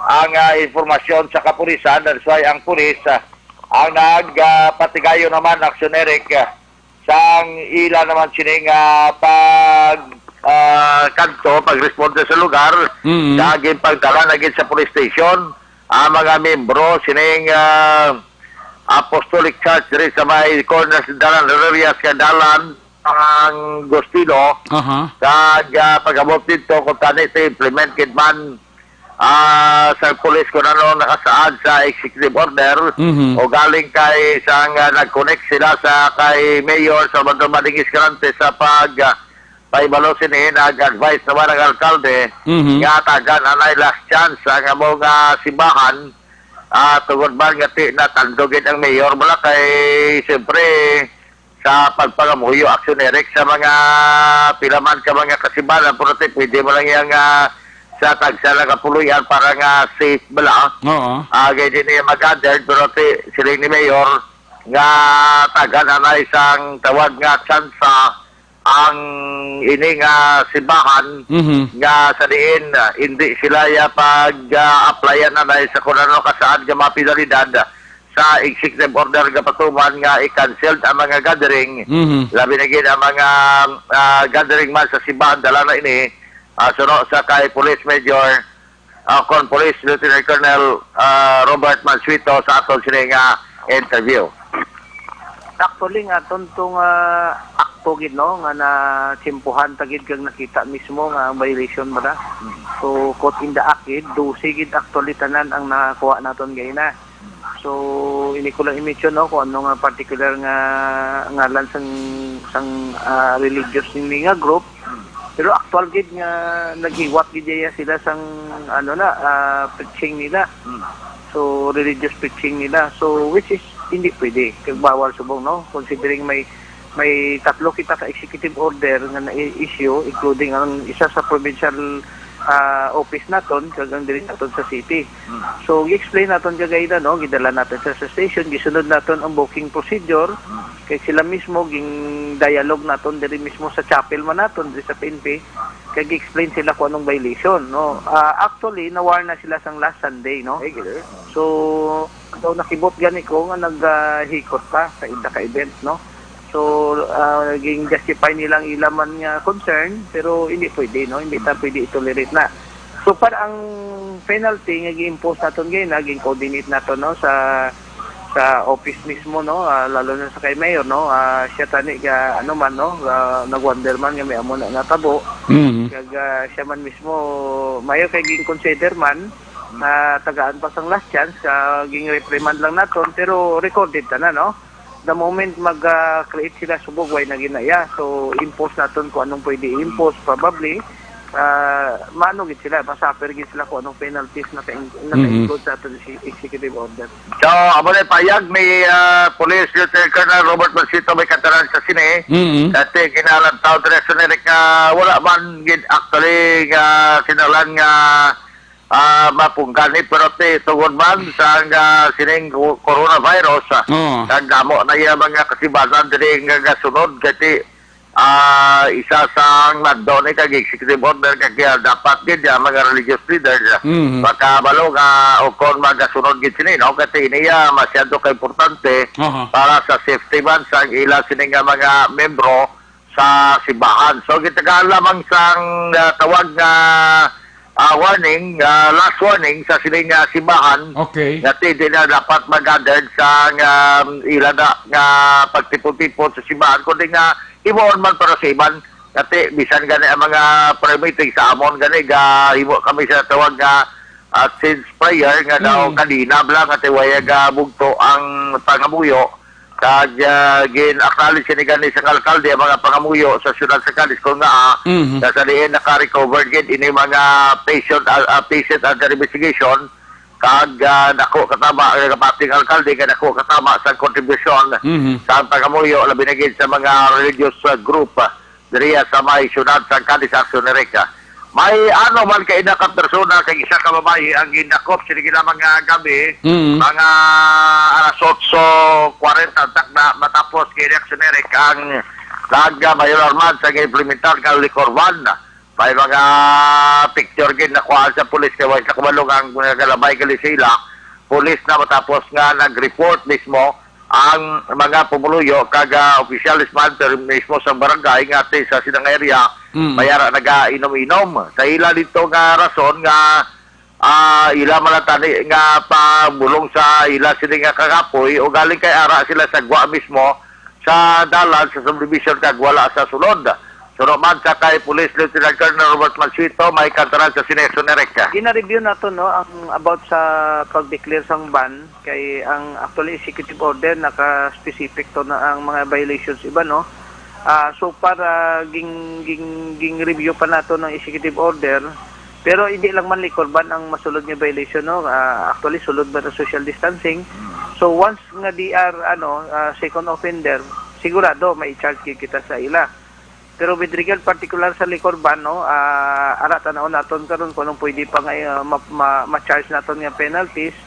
ang, ah, informasyon sa kapulisan. That's why ang pulis, ah, ang nag, ah, patigayon naman, Action Eric, ah, sang ila naman sining, ah, pag, ah, kadto, pagresponde sa lugar, Mm. kag ginpagdala na gid sa police station ang mga membro sining, ah, Apostolic Church diri sa may corner sa dalan, Rorias nga dalan, ang Gustino, Aha. kag, ah, pag-abot dito, kung tani ito implement gid man, ah, sa pulis kung ano nakasaad sa executive order, Mhm. o galing kay isang, ah, nag-connect sila sa kay Mayor Salvador Mading Escalante sa pag, ah, pahibalo sini, nag-advise naman ang alkalde Mhm. nga tagan anay last chance ang among, ah, simbahan, Ah, tungod man nga ti-, natandog gid ang mayor, bala kay, siyempre, sa pagpangamuyo, Action Eric, sa mga pila man ka mga kasibanan, pero ti, pwede mo lang yang, ah, sa tagsa lang kapuloy-an para nga safe, bala. Oo. Ah, gay din niya mag-gathered, pero ti, siling ni Mayor, nga tagan anay sang tawag nga tsansa ang ini nga simbahan Mhm. nga sa diin, ah, hindi sila ya pag, ah, applyan anay sa kung ano ka saan nga mga penalidad sa executive order nga patuman nga i-cancel ang mga gathering, Mhm. labi na gid ang mga, ah, gathering man sa simbahan, dala na ini, ah, suno sa kay Police Major, ah, kon Police Lieutenant Colonel, ah, Robert Mansueto sa aton sini nga interview. Actually, nga aton tong, ah, akto gid, no, nga natsimpuhan ta gid kag nakita mismo nga ang violation ba na. So, caught in the act gid, dose gid actually tanan ang nakuha naton gayna. So, hindi ko lang i-mention, no, kung ano nga particular nga ngalan sang, sang, ah, religious ni nga group. Pero actual gid nga naghiwat gid iya sila sang, ano na, ah, preaching nila. Hmm. So, religious preaching nila. So, which is hindi pwede. Kag bawal subong, no? Considering may, may tatlo kita ka executive order nga na-issue, including ang isa sa provincial, ah, office naton, kag ang diri naton sa city. Hmm. So, gi-explain naton kagayda, no? Gidala naton sa, sa station, gisunod naton ang booking procedure. Hmm. Kay sila mismo, ging dialogue naton diri mismo sa chapel man naton, diri sa P N P. Kay gi-explain sila kung anong violation, no? Ah, actually, na-warn na sila sang last Sunday, no? Ay, gid, eh. So, so nakibot gani ko nga nag, ah, hikot pa sa isa ka event, no? So, ah, ging-justify nilang ila man nga concern, pero hindi pwede, no? Hindi ta pwede i-tolerate na. So far, ang penalty nga gi-impose naton gayna, gin-coordinate naton, no, sa, sa office mismo, no, ah, lalo na sa kay Mayor, no, ah, siya tani ka, ano man, no, ah, nag-wonder man nga may amo na natabo. Mhm. Kag, ah, siya man mismo, Mayor, kay gin-consider man na tagaan pa sang last chance, ah, ging-reprimand lang naton, pero recorded ta na, no? The moment mag, ah, create sila subong, way na ginaya. So, impose naton kung anong pwede i-impose, probably. Ah, maano gid sila, masuffer gid sila kung anong penalties na ka-, na Mhm. ka-include sa aton si executive order. So, amo na payag ni, ah, Police Lieutenant Colonel Robert Mansito may kataran sa sini. Mhm. Dati, kinalantaw, Direction Eric, nga wala man gid actually nga kinalan nga ah, mapunggan ni, pero ti tungod man sa nga sining co-, coronavirus, ah, Oo. kag damo na iya mga kasibanan diri nga gasunod kay ti, ah, isa sang nagdo ni kag executive order kag kaya dapat gid ang mga religious leaders, ah, Mhm. makabalo nga o kon magasunod gid sini, no? Kay ti ini, ah, masyado ka importante Aha. para sa safety man sang ila sini nga mga membro sa simbahan. So, gitagaan lamang sang, ah, tawag nga, ah, warning, ah, last warning sa sining, ah, simbahan Okay. nga ti-, di na dapat mag-gathered sa nga, um, ila na nga pagtipon-tipon sa simbahan, kundi nga himuon man para sa iban. Nga ti-, bisan gani ang mga prayer meeting sa amon gani, ga himo kami sa tawag nga, ah, change prayer nga daw Mhm. kanina bala nga ti waya ga bugto ang pangamuyo. Kag, ah, gin-acknowledge ni gani sang alkalde ang mga pangamuyo sa siyudad sa Cadiz, kung nga, ah, Mhm. nga sa diin naka-recover gid ini mga patient, ah, ah, patient under investigation, kag, ah, dako katama, nagapati ang alkalde nga dako katama sa kontribusyon Mhm. sa pangamuyo, labi na gid sa mga religious, ah, group, ah, diriya sa may siyudad sa Cadiz, Action Erica. May ano man ka ina ka persona kag isa ka babayi ang gindakop sini lamang nga gabi, Mm. mga alas otso kwarenta ang takna, matapos kay Action Erica ang nag-, ah, mayor man sa implementar nga liquor ban. May mga picture gid nakuha sa pulis kay wala sa kabalo ang nagalabay gali sa ila. Pulis na matapos nga nag-report mismo ang mga pumuluyo kag, ah, opisyales man pero mismo sa barangay nga ti sa silang area, Mm. may ara nagainom-inom. Sa ila dito nga rason nga, ah, ila man lang tani nga pamulong sa ila sini nga kakapoy o galing kay ara sila sa gwa mismo sa dalan sa subdivision kag wala sa sulod. Suno man sa kay Police Lieutenant Colonel Robert Mansueto, may kantaran sa sini, Action Eric. Gina-review nato, no, ang about sa pag-declare sang ban. Kay ang actually executive order naka-specific to na ang mga violations iba, no? Ah, so far, ah, ging, ging, ging-review pa nato ng executive order. Pero hindi lang man liquor ban ang masulod nga violation, no? Ah, actually, sulod man ang social distancing. So, once nga they are, ano, ah, second offender, sigurado may charge gyud kita sa ila. Pero with regard particular sa liquor ban, no, ah, ara, tan-aw naton karon kung anong pwede pa nga, ah, ma-, ma-, ma-charge naton nga penalties.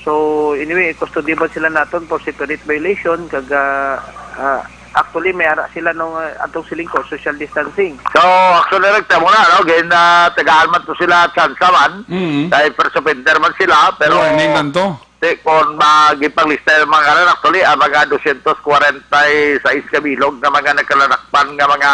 So, anyway, custody ba sila naton for separate violation, kag, ah, ah, actually, may ara sila nung, ah, atong siling ko, social distancing. So, actually, rekta mo na, no? Gin, ah, tagaan man to sila tsansa man. Mm. Dahil first offender man sila, pero Warning lang to. Di, kung magipanglista yung mga ngalan, actually, ang mga dosyentos kwarenta y seis kabilog na mga nagkaladakpan nga mga,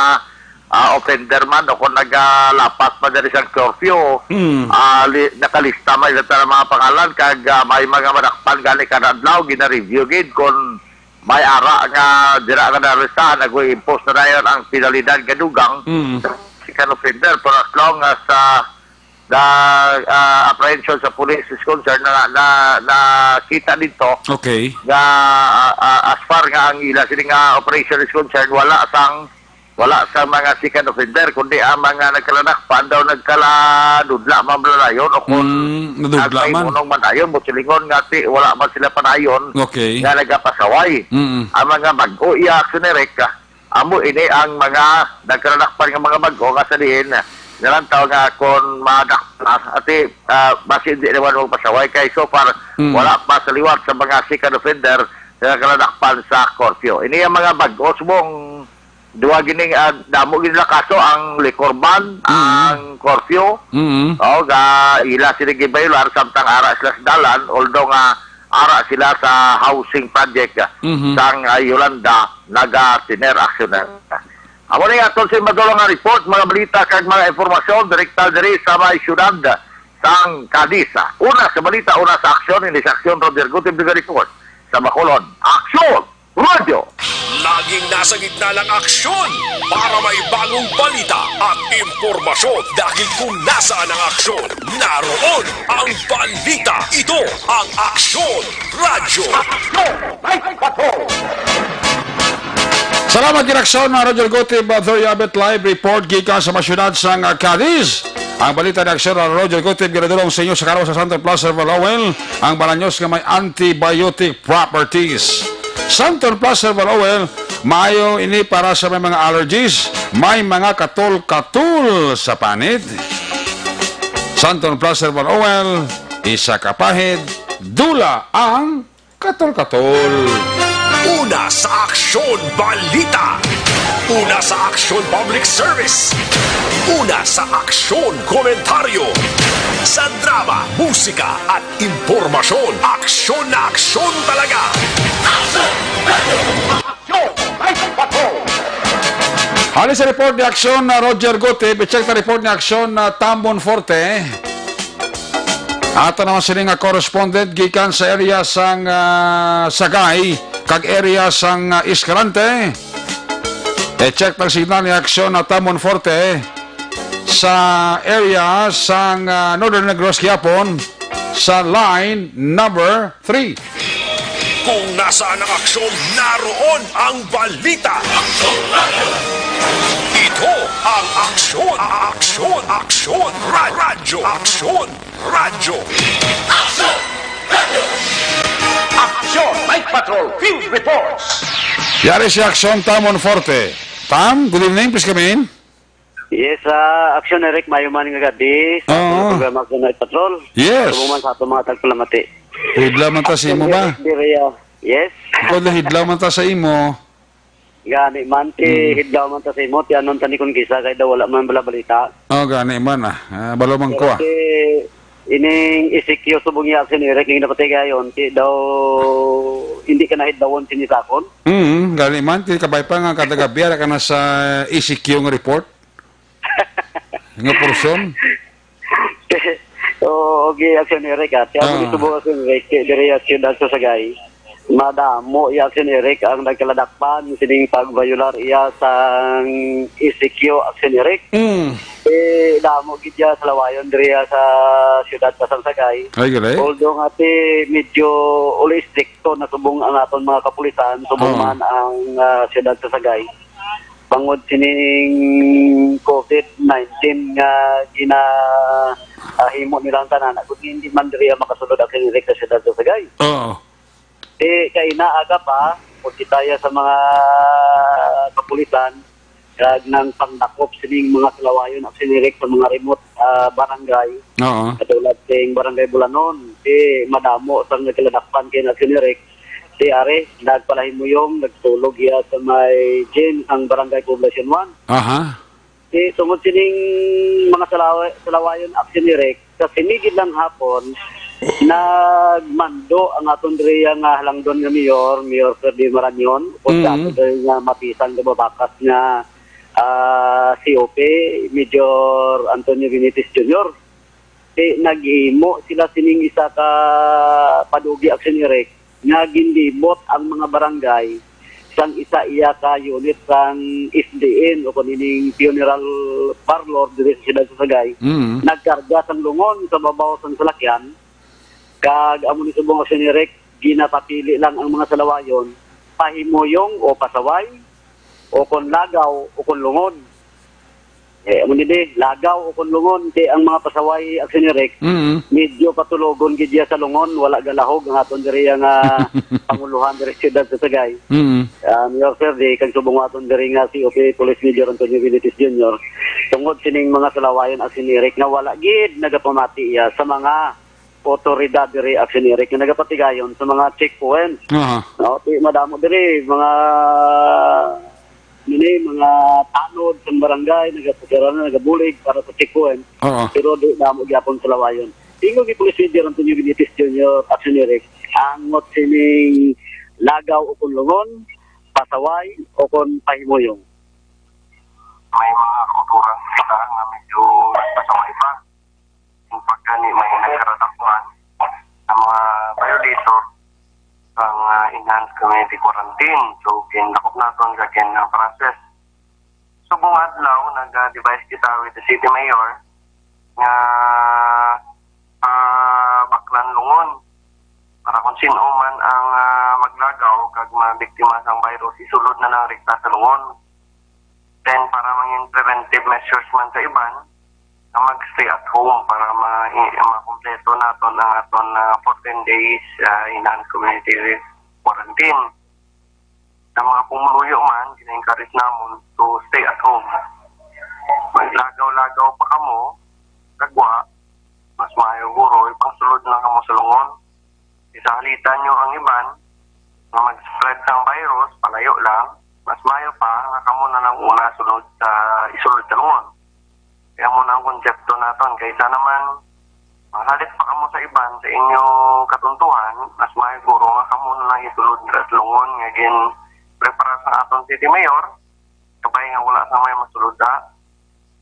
ah, offender man o kung nagalapas pa diri sa curfew, Mm. ah, li-, nakalista man ila tanan mga pangalan, kag, ah, may mga madakpan gani kada adlaw, gina-review gid kung may ara nga dira nga naarestahan, nag-i-impose na dayon ang penalidad nga dugang Mm. sa second offender. Pero as long as, ah, the, ah, apprehension sa police is concerned, na, na, nakita dito Okay. nga, ah, ah, as far nga ang ila sini nga operation is concerned, wala sang, wala sang mga second offender, kundi ang mga nagkaladakpan daw nagkaladudla man dayon o kung Mm, nadudla man. Nagpahimong man dayon, busilingon nga ti, wala man sila padayon Okay. nga nagapasaway. Mm. Ang mga bag-o iya, Action Eric, ah, amo ini ang mga nagkaladakpan nga mga bag-o nga sa diin, nalantaw nga kon madakpan, ati, ah, basi hindi naman magpasaway kay so far, Mm. wala pa sa liwat sa mga second offender nga nagkaladakpan sa curfew. Ini ang mga bag-o, subong duha gini, ah, damo gini la kaso, ang liquor ban, Mm. ang curfew. Mm. O, ga ila sila gibayular samtang ara sila sa dalan, although nga ara sila sa housing project, ah, Mhm. sang, ah, Yolanda, naga-tenure, Action Eric. Amo ni aton sa madulong nga report, mga balita kag mga impormasyon direkta diri sa may siyudad sang Cadiz. Una sa balita, una sa aksyon, ini sa aksyon, Roger Gutib, nag-report sa Bacolod. Aksyon! Radyo! Laging nasa gitna ng aksyon para may bagong balita at impormasyon, dahil kung nasaan ang aksyon, naroon ang balita. Ito ang Aksyon Radyo. Aksyon! May patrol! Salamat gid, Aksyon, Roger Gutib, uh, Victoria Abet, live report gikan sa mga syudad sang, uh, Cadiz. Ang balita ni Aksyon, uh, Roger Gutib, ginadulong sa inyo sa karon sa Santon Plus Herbal Oil, ang balanyos nga may antibiotic properties. Santon Plus Herbal Oil, maayo ini para sa may mga allergies, may mga katol-katol sa panit. Santon Plus Herbal Oil, isa ka pahid, dula ang katol-katol. Una sa Aksyon Balita. Una sa Aksyon Public Service. Una sa Aksyon Komentaryo. Sa drama, musika, at impormasyon, aksyon na aksyon talaga. Aksyon! May patrol! Hali sa report ni Aksyon na Roger Gutib, i-check ta report ni Aksyon na Tambon Forte. Ato naman sini nga correspondent gikan sa area sang, ah, Sagay kag area sang, ah, Escalante. I-check ang signal ni Aksyon na Tambon Forte sa area sang, ah, Northern Negros gihapon sa line number three. Kung nasaan ang aksyon, naroon ang balita. Ito ang Aksyon, Aksyon, Aksyon, Ra-, Radyo, Aksyon, Radyo. Aksyon, Night Patrol, Field Reports. Yari si Aksyon Tamon Forte. Tam, good evening, please come in. Yes, ah, Aksyon Eric, maayong nga gabi sa Oo. atong programa, Aksyon Night Patrol. Yes. Subong man sa atong mga tagpalamati. Hidlaw man ta sa imo ba? Aksyon Eric, diri, ah. Yes. Ikaw, hidlaw man ta sa imo. Gani man, ti Mm. hidlaw man ta sa imo, ti anon ta ni kung kisa, kay daw wala man bala balita. Oh, gani man, ah. Ah, balo man ko, Pero ah. ti ining E C Q subong niya, Aksyon Eric, ning napatigayon, ti daw hindi ka nahidlawon sini sa akon. Mm, gani man, ti kabay pa nga kada gabi, ara ka na sa E C Q nga report. Nga porsyon? Oo, okay, Aksyon Eric, ah. Kaya Ah. mo subong, Aksyon Eric, kay diri, Aksyon, sa Sagay. Madamo, ya, Aksyon Eric, ang nagkaladakpan sining pagbayular iya sang E C Q, Aksyon Eric. Mm. Eh, damo gid ya sa lawayon diri, ah, sa siyudad sa Sagay. Ay, gali? Although nga, ti, medyo uli estrikto na subong ang aton mga kapulisan, subong Oo. man ang, ah, siyudad sa Sagay. bangod sining COVID nineteen nga gina ah, himo nila ang tanan, kung hindi man diri ang makasulod ang Action Eric sa siyudad sa Sagay. Oo. Eh, kay naaga pa, kung kitaya sa mga kapulisan, kag nang pangdakop sining mga salawayon Action Eric sa mga remote, ah, barangay, Oo. katulad sing Barangay Bulanon, di madamo sang nagkaladakpan kay Action Eric. Di ari, nagpalahimuyong, nagtulog iya sa may gym ang Barangay Poblacion one. Aha. Di tungod sining mga salawa-, salawayon Action Eric, sa sinigid lang hapon, nagmando ang aton diri nga halangdon nga mayor, Mayor Ferdie Marañon, o sa Mm. aton diri nga mapisang nga mabakas nga, ah, C O P, Major Antonio Benitez Junior. Ti, naghimo sila sining isa ka padugi Action Eric nga ginlibot ang mga barangay sang isa iya ka unit sang F D N o kung ining funeral parlor diri sa siyudad sa Sagay. Mm. Nagkarga sang lungon sa babaw sang salakyan, kag amo ni subong Action Eric, ginapapili lang ang mga salawayon, pahimuyong o pasaway, o kon lagaw o kon lungon. Eh, amo ni di, lagaw o kon lungon, di ang mga pasaway, Action Eric, Mm. medyo patulogon gid iya sa lungon, wala galahog ang aton diri nga panguluhan diri sa siyudad sa Sagay. Mm. Ah, Mayor Ferdie, kag subong aton diri nga C O P Police Major Antonio Benitez Junior, tungod sining mga salawayon Action Eric nga wala gid nagapamati iya sa mga otoridad diri Action Eric nga nagapatigayon sa mga checkpoint. Aha. No, ti madamo diri mga, nini, mga tanod sang barangay nagapasira na, nagabulig para sa checkpoint. Oo. Pero di damo gyapon salawayon. Tingog ni Police Major Antonio Benitez Junior, Action Eric, angot sining lagaw o kon lungon, pasaway o kon pahimuyong. May mga kautoran kita nga medyo nagpasaway pa. In fact, gani may nagkaratakpan nga mga violator sang, ah, enhanced community quarantine. So, gindakop naton sa gin-, ah, process. Subong adlaw, nag-advise kita with the city mayor nga, ah, baklan lungon para kung sino man ang, ah, maglagaw kag mabiktima sang virus, isulod na lang rekta sa lungon. Then, para mangin preventive measures man sa iban, nga mag-stay at home para ma-, i-, makumpleto naton ang aton, ah, fourteen days, ah, enhanced community quarantine. Sa mga pumuluyo man, gina-encourage namon to stay at home. Maglagaw-lagaw pa kamo, kagwa, mas maayo guro, ipangsulod na kamo sa lungon. Isahalitan nyo ang iban nga mag-spread sang virus, palayo lang. Mas maayo pa nga kamo na lang una sulod sa, isulod sa lungon. Kaya mo na ang konsepto naton. Kaysa naman, manghalit pa kamo sa iban sa inyo katuntuhan, mas maayo guro nga kamo na lang isulod sa lungon nga gin-prepara sa aton city mayor. Kabay nga wala sa may masulod, ha?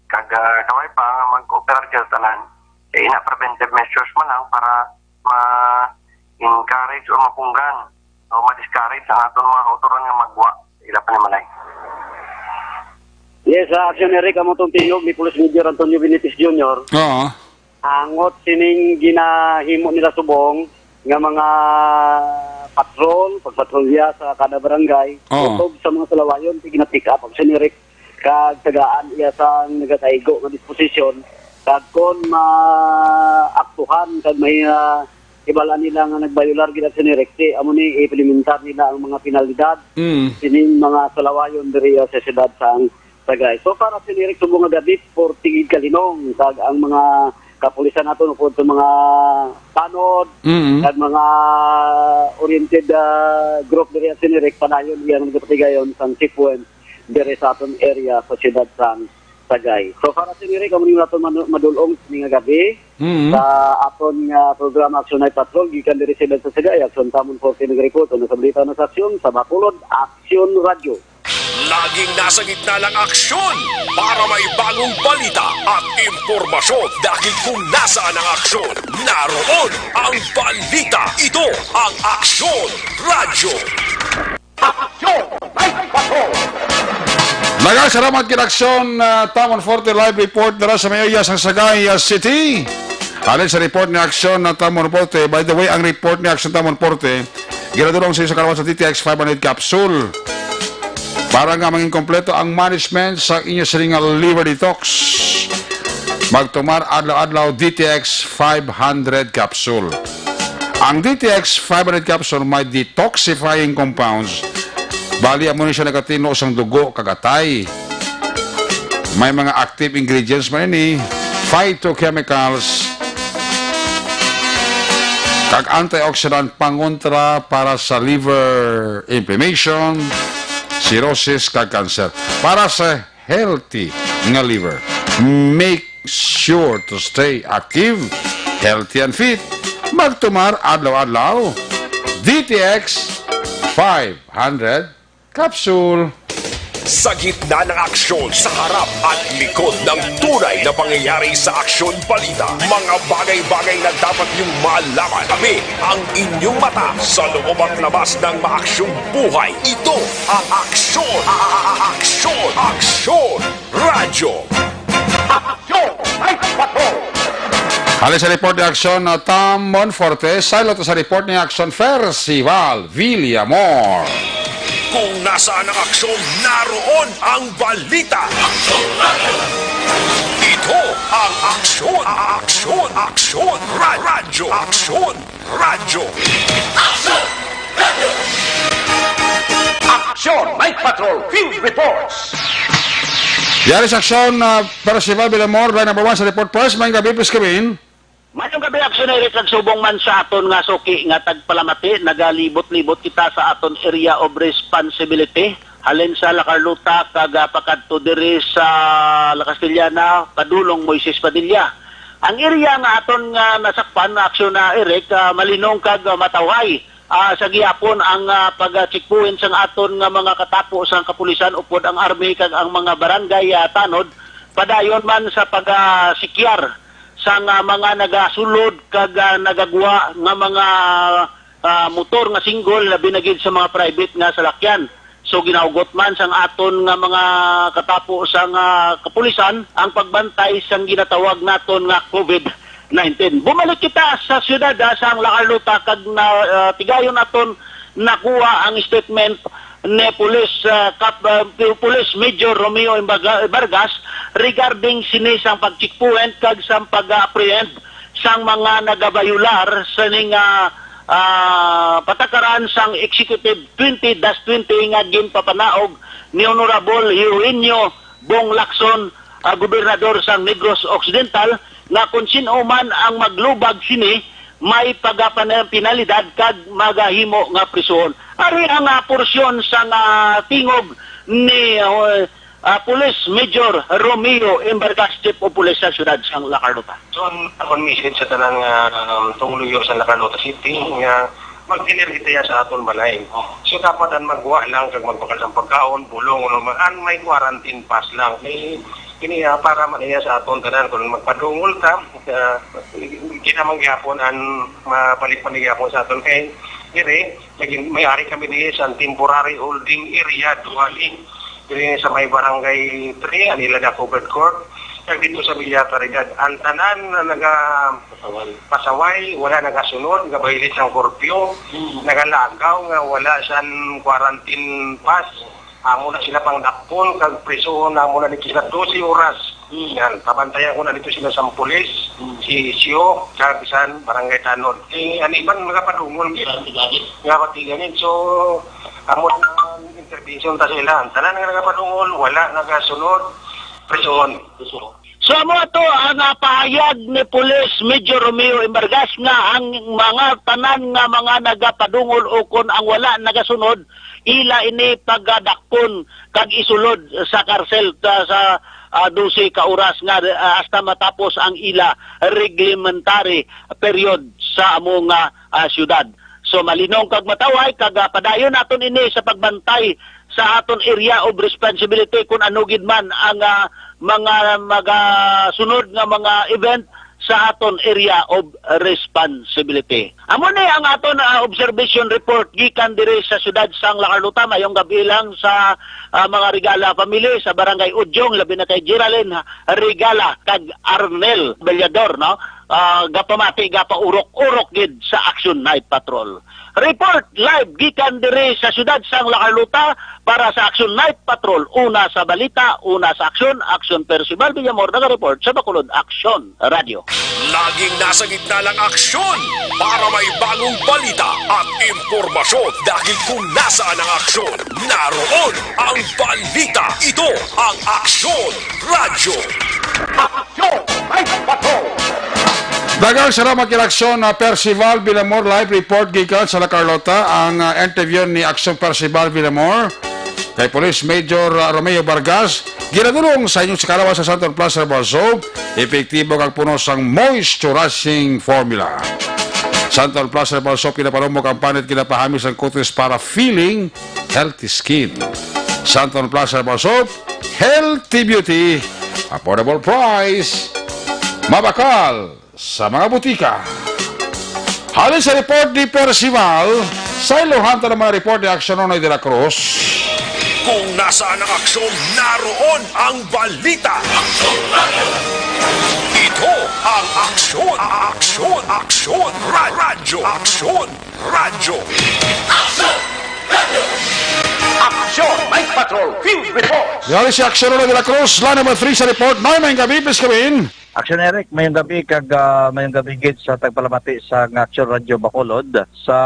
Kag, ah, kaway pa nga mag-cooperate kita tanan. Kay ina, preventive measures man lang para ma-encourage o mapunggan o ma-discourage ang aton mga kautoran nga magwa sa ila panimalay. Yes, sa Action Eric, amo tong tingog ni Police Major Antonio Benitez Junior. Oo. Angot sining ginahimo nila subong nga mga patrol, pagpatrolya sa kada barangay, Oo. kutob sa mga salawayon, ti gina-pick up ang Action Eric, kag tagaan iya sang nagataigo nga disposisyon, kag kon maaktuhan kag may, ah, ibalaan nila nga nagbayular gid ang Action Eric, ti amo ni implementar nila ang mga penalidad Mm. sining mga salawayon diri sa siyudad sang Sagay. So far, Action Eric, subong nga gab-i, forty gid ka linong, kag ang mga kapulisan naton upod sa mga tanod, Mm. kag mga oriented, ah, group diri, Action Eric, padayon iya nga nagapatigayon sang checkpoint diri sa aton area sa siyudad sang Sagay. So far, Action Eric, amo ni naton manu-, madul-ong sini nga gab-i Mm. sa aton nga programa Action Night Patrol gikan diri sa siyudad sa Sagay. Action Tamon forty nag-report, una sa balita, una sa aksyon, sa Bacolod, Action Radio. Laging nasa gitna ng aksyon para may bagong balita at impormasyon, dahil kung nasaan ang aksyon, naroon ang balita. Ito ang Aksyon Radyo. Aksyon Night Patrol. Daghang salamat kid Aksyon, ah, Tamon forty live report dira sa may area sang Sagay, ah, City. Halin sa report ni Aksyon na Tamon forty. By the way, ang report ni Aksyon Tamon forty, ginadulong sa inyo sa kalawan sa D T X five hundred capsule. Aron nga mangin kompleto ang management sa inyo sini nga liver detox, magtumar adlaw-adlaw D T X five hundred capsule. Ang D T X five hundred capsule may detoxifying compounds. Bali, amo ni siya nagatinlo sang dugo kag atay. May mga active ingredients man ini, phytochemicals, kag antioxidant pangontra para sa liver inflammation, cirrhosis, kag cancer. Para sa healthy nga liver, make sure to stay active, healthy and fit. Magtumar adlaw-adlaw. D T X five hundred capsule. Sa gitna ng aksyon, sa harap at likod ng tunay na pangyayari sa aksyon balita, mga bagay-bagay na dapat niyong malaman. Tabi ang inyong mata sa loob at labas ng maaksyong buhay. Ito ang Aksyon, a- a- a- Aksyon, Aksyon Radyo. Aksyon! May Patrol! Halin sa report ni Aksyon na Tom Monforte, sa ilo sa report ni Aksyon Percival Villamor. Kung nasaan ang aksyon, naroon ang balita. Ito ang Aksyon, Aksyon, Aksyon Ra- Radyo, Aksyon Radyo. Aksyon! Night Patrol Field Reports! Yari sa Aksyon, uh, Percival Villamor, line number one sa report first. May gabi, please come in. Mayong gabi, Aksyon Eric, kag subong man sa aton nga suki nga tagpalamati, nagalibot-libot kita sa aton area of responsibility. Halin sa La Carlota kag, ah, pakadto diri sa La Castellana, padulong Moises Padilla. Ang area nga aton nga nasakpan, Aksyon na Eric, ah, Malinong kag, ah, Matawhay. Ah, sa gihapon ang, ah, pag-checkpoint sang aton nga mga katapo sang kapulisan upod ang army kag ang mga barangay, ah, tanod, padayon man sa pag-sikyar sang, ah, mga nagasulod kag, ah, nagagwa nga mga, ah, motor nga single, labi na gid sa mga private nga salakyan. So, ginahugot man sang aton nga mga katapo sang kapulisan ang pagbantay sang ginatawag naton nga COVID nineteen. Bumalik kita sa siyudad, ah, sang La Carlota kag na, ah, tigayon naton nakuha ang statement ni Police, ah, Kap-, ah, Police Major Romeo Imbaga-, Vargas regarding sini sang pag-checkpoint kag sang pag-apprehend sang mga nagabayular sa ning, ah, ah, patakaran sang Executive twenty dash twenty nga ginpapanaog ni Honorable Eugenio Bong Lacson, ah, gobernador sang Negros Occidental, nga kon sin-o man ang maglubag sini may pagapan-, penalidad kag magahimo nga prisuhon. Ari ang, ah, porsyon sang, ah, tingog ni, ah, ah, Police Major Romeo Embargas, Chief of Police sa siyudad sang La Carlota. So, ang akon message sa tanan nga, um, tong luyo sa La Carlota City nga mag-dinner kita ya sa aton balay. So, dapat ang magwa lang kag magbakal sang pagkaon, bulong, ano man, ang may quarantine pass lang. Kay, kini, ah, para man iya sa aton tanan. Kung magpadungol ta, ah, kita man gihapon ang mabalik man gihapon sa aton. Kay, diri, naging, may ari kami diri sa temporary holding area, Duali. Diri sa may barangay three, ang ila na covered court. Kag dito sa Villa Caridad, ang tanan na naga Pasaway, wala nagasunod, nga violate sang curfew, Mm. nagalagaw, nga wala san quarantine pass. Amo na sila pang dakpon, kag prisuhon na amo na dito sila doce oras. Mm. Yan, tabantayan ko na dito sila sa pulis, Mm. si C O, kag san barangay tanod. Eh, ang iban mga padungol, Grabe, grabe. nga pati ganin. So, amo na ang intervention ta sa ila. Ang tanan nga nagapadungol, wala nagasunod, prisuhon. Prisuhon. So, amo ato ang, ah, pahayag ni Police Major Romeo Embargas nga ang mga tanan nga mga nagapadungol o kon ang wala nagasunod, ila ini pagadakpon kag isulod sa karsel ta-, sa, ah, dose ka oras nga, ah, hasta matapos ang ila reglementary period sa amo nga, ah, siyudad. So, Malinong kag Matawhay, kag, ah, padayon naton ini sa pagbantay sa aton area of responsibility kung ano gid man ang, ah, mga magasunod nga mga event sa aton area of responsibility. Amo ni ang aton, ah, observation report gikan diri sa siyudad sang La Carlota. Mayong gabi lang sa, ah, mga Regala family sa Barangay Udyong, labi na kay Geraldine Regala kag Arnel Bellador, no? Ah, gapamati, gapaurok-urok gid sa Action Night Patrol. Report live gikan diri sa siyudad sang La Carlota para sa Action Night Patrol. Una sa balita, una sa aksyon, Action Percival Villamor, naga-report sa Bacolod Action Radio. Laging nasa gitna ng aksyon para may bagong balita at impormasyon. Dahil kung nasaan ang aksyon, naroon ang balita. Ito ang Aksyon Radyo. Aksyon! Ay, patrol! Daghang salamat kay Aksyon, ah, Percival Villamor, live report gikan sa La Carlota. Ang, ah, interview ni Aksyon Percival Villamor kay Police Major, ah, Romeo Vargas, ginadulong sa inyong sikalawa sa Santon Plus Herbal Soap, epektibo kag puno sang moisturizing formula. Santon Plus Herbal Soap, ginapanumok ang panit, ginapahami sang kutis para feeling healthy skin. Santon Plus Herbal Soap, healthy beauty, affordable price, mabakal sa mga butika. Halin sa report ni Percival, sa iluhan ta naman ang report ni Aksyon Nonoy de la Cruz. Kung nasaan ang aksyon, naroon ang balita. Ito ang Aksyon, Aksyon, Aksyon, Ra-, Radyo, Aksyon, Radyo. Aksyon! Night Patrol Field Report! Yari si Aksyon Nonoy de la Cruz, line number three sa report. Nonoy, maayong gabi, please come in. Action Eric, mayong gabi kag, ah, mayong gabi gid sa tagpalamati sa Action Radio Bacolod sa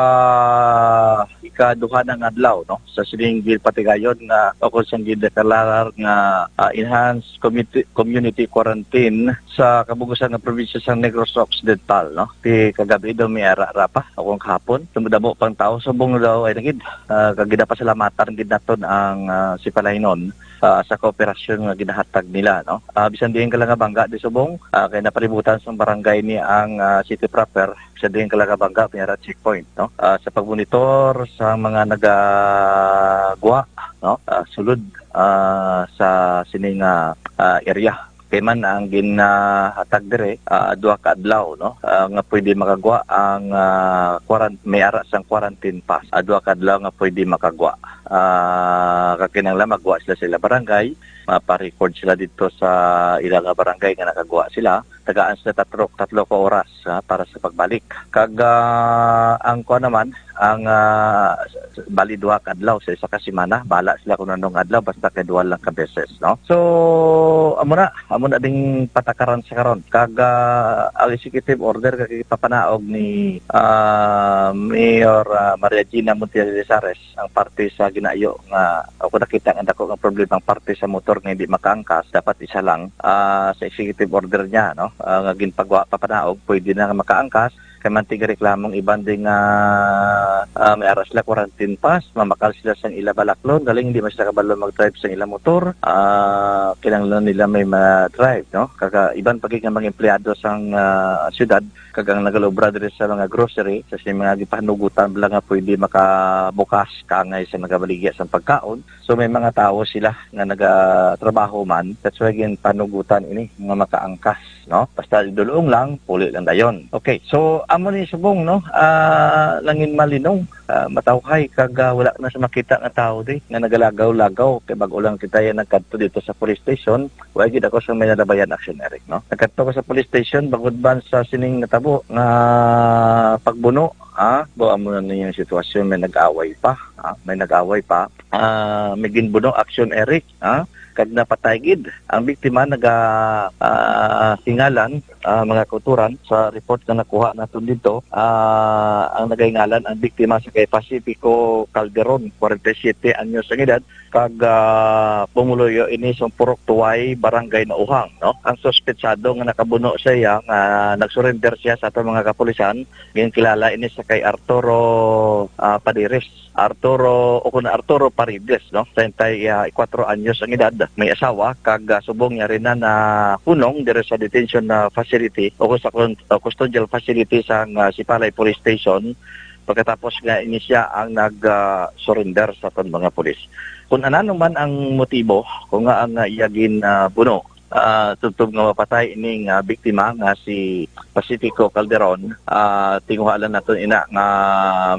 ikaduha nga adlaw, no, sa sining ginpatigayon nga o kung sang gideklara nga, ah, enhanced community, community quarantine sa kabugusan nga probinsya sa Negros Occidental, no. Ti kagabi daw may ara ra pa o kung kahapon, madamo pang tawo subong daw ay nagid, ah, kag ginapasalamatan gid naton ang, ah, Sipalaynon, ah, sa kooperasyon nga ginahatag nila, no? Ah, bisan diin ka lang nga bangga di subong, ah, kay napalibutan sang barangay ni ang, ah, city proper, bisan diin ka lang nga bangga, may ara checkpoint, no? Ah, sa pagmonitor sa mga nagagwa, no? Ah, sulod, ah, sa sini nga, ah, area. Kay man ang ginahatag dire, ah, duha ka adlaw, no? Ah, nga pwede makagwa ang, ah, quarant-, may ara sang quarantine pass. Ah, duha ka adlaw nga pwede makagwa. Ah, kakinahanglan magwa sila sa ila barangay, mapa-record sila didto sa ila nga barangay nga nakagwa sila. Tagaan sila tatlo, tatlo ka oras, ha, para sa pagbalik. Kag, ah, ang kuwan naman, ang, ah, bali duha ka adlaw sa isa ka semana, bala sila kung anong adlaw, basta kay duha lang ka beses, no? So, amo na, amo na ding patakaran sa karon. Kag, ah, ang executive order nga gipapanaog ni, ah, Mayor, ah, Maria Gina Montiel de Sares, ang parte sa ginaayo nga, o kung nakita nga dako nga problema ang parte sa motor nga hindi makaangkas, dapat isa lang, ah, sa executive order niya, no? Ah, nga ginpagwa papanaog, pwede na nga makaangkas, kay man ti gareklamo ang iban diri nga, ah, may ara sila quarantine pass, mamakal sila sang ila balaklon, galing hindi man sila kabalo mag-drive sang ila motor, ah, kinahanglan nila may ma-drive, no? Kag iban pa gid nga mga empleyado sang, ah, syudad, kag ang nagalubra diri sa mga grocery, sa sini mga gipahanugutan bala nga pwede makabukas kaangay sa nagabaligya sang pagkaon. So may mga tawo sila nga nagatrabaho man, that's why ginpahanugutan ini nga makaangkas, no? Basta idulong lang, puli lang dayon. Okay, so amo ni subong, no? Ah, langin malinong, ah, matawhay kag, ah, wala na sa makita nga tawo di nga nagalagaw-lagaw kay bag-o lang kita yan nagkadto dito sa police station. Wa gid ako sa may nalabayan action, Eric, no? Nagkadto ko sa police station bangod man sa sining natabo nga pagbuno, ha? Bo, amo na niya ang sitwasyon, may nag-away pa, ha? May nag-away pa. Ah, may ginbuno action, Eric, ha? Kag napatay gid ang biktima, naga, ah, hingalan, ah, mga kauturan sa report nga nakuha naton dito. Ah, ang nagahingalan ang biktima sa kay Pacifico Calderon, forty-seven anyos ang edad, kag, ah, pumuluyo ini sa Purok Tuway, Barangay Nauhang, no? Ang suspetsado nga nakabuno sa iya nga nagsurrender siya sa aton mga kapulisan, ginkilala ini sa kay Arturo, ah, Padires. Arturo, o kun Arturo Paredes, no? Treinta y cuatro anyos ang edad, may asawa, kag, ah, subong niya rin na nahunong diri sa detention na facility o kun sa kun-, ah, custodial facility sa, ah, Sipalay Police Station, pagkatapos nga ini siya ang nag, ah, surrender sa aton mga pulis. Kung anano man ang motibo, kung nga ang, ah, iya gin, ah, buno, ah, tubtob nga mapatay ining, ah, biktima nga si Pacifico Calderon, ah, tinguha lang naton ina nga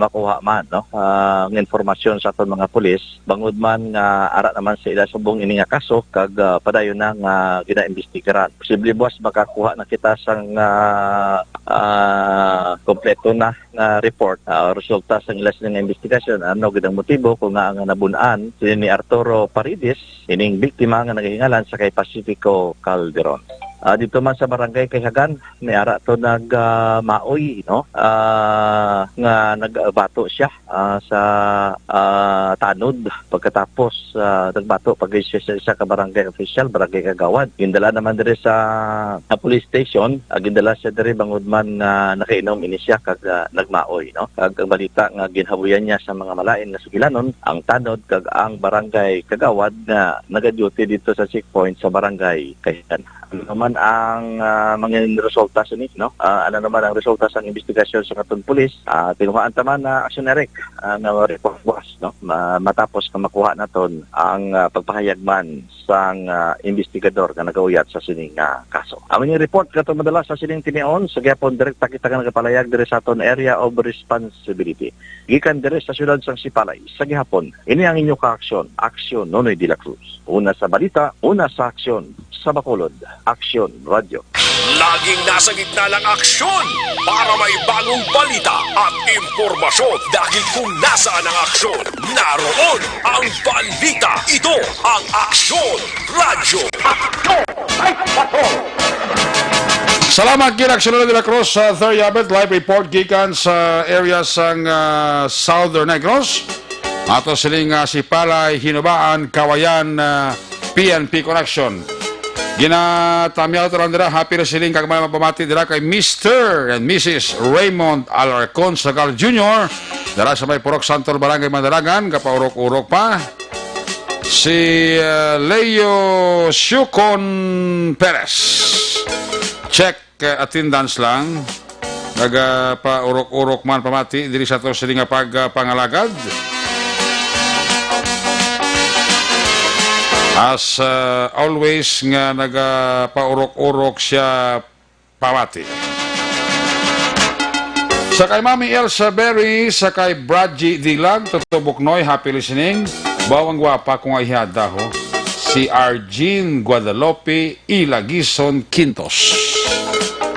makuha man, no, ah, ang informasyon sa aton mga pulis, bangod man nga ara naman sa ila subong ini nga kaso kag, ah, padayon na nga ginaimbestigaran. Posible buwas makakuha na kita sang, ah, ah, kompleto na nga report, ah, resulta sang ila sini nga investigasyon. Ano gid ang motibo kung nga ang nabun-an sini ni Arturo Paredes, ining biktima nga nagahingalan sa kay Pacifico Calderon. Ah, dito man sa Barangay Kayhagan, may ara to nag, ah, maoy, no? Ah, nga nagbato siya, ah, sa, ah, tanod. Pagkatapos, ah, nagbato pa gid siya sa isa ka barangay official, barangay kagawad. Gindala naman diri sa, sa police station, ah, gindala siya diri bangod man nga nakainom ini siya kag, ah, nagmaoy, no? Kag ang balita nga ginhabuyan niya sa mga malain nga sugilanon, ang tanod kag ang barangay kagawad nga nagaduty dito sa checkpoint sa barangay Kayhagan. Ano naman ang, ah, mangin resulta sini, no? Ah, ano naman ang resulta sang investigasyon sa aton pulis? Ah, tinguhaan ta man na action, Eric, ah, nga report buwas, no? Ma-, matapos nga makuha naton ang, ah, pagpahayag man sang, ah, investigador nga nagauyat sa sining, ah, kaso. Amo ni report nga aton madala sa sining tinion. Sa gihapon, direkta kita nga nagapalayag diri sa aton area of responsibility. Gikan diri sa siyudad sang Sipalay, sa gihapon, ini ang inyo kaaksyon, Aksyon Nonoy de la Cruz. Una sa balita, una sa aksyon, sa Bacolod, Aksyon Radyo. Laging nasa gitna ng aksyon para may bagong balita at impormasyon. Dahil kung nasaan ang aksyon, naroon ang balita. Ito ang Aksyon Radyo. Salamat, Gina Axelino de la Cruz, sa Third Yabet. Live report gikan sa area sang, ah, Southern Negros. Ato siling, ah, Sipalay, Hinubaan, Kawayan, ah, P N P Connection. Ginatamyaw ta lang dira, happy na siling kag may mapamati dira kay Mister and Missus Raymond Alarcon Sagal Junior, dira sa may Purok Santol, Barangay Mandalagan, gapaurok-urok pa. Si, ah, Leo Siucon Perez. Check, ah, attendance lang. Nagapaurok-urok man pamati diri sa ato sini nga pag, ah, pangalagad. As, ah, always nga nagapaurok-urok siya pamati. Sa kay Mami Elsa Berry, sa kay Bradji Dilag, Toto Buknoy, happy listening. Bawang gwapa kong ahihada ho, si Argene Guadalupe Ilagison Quintos.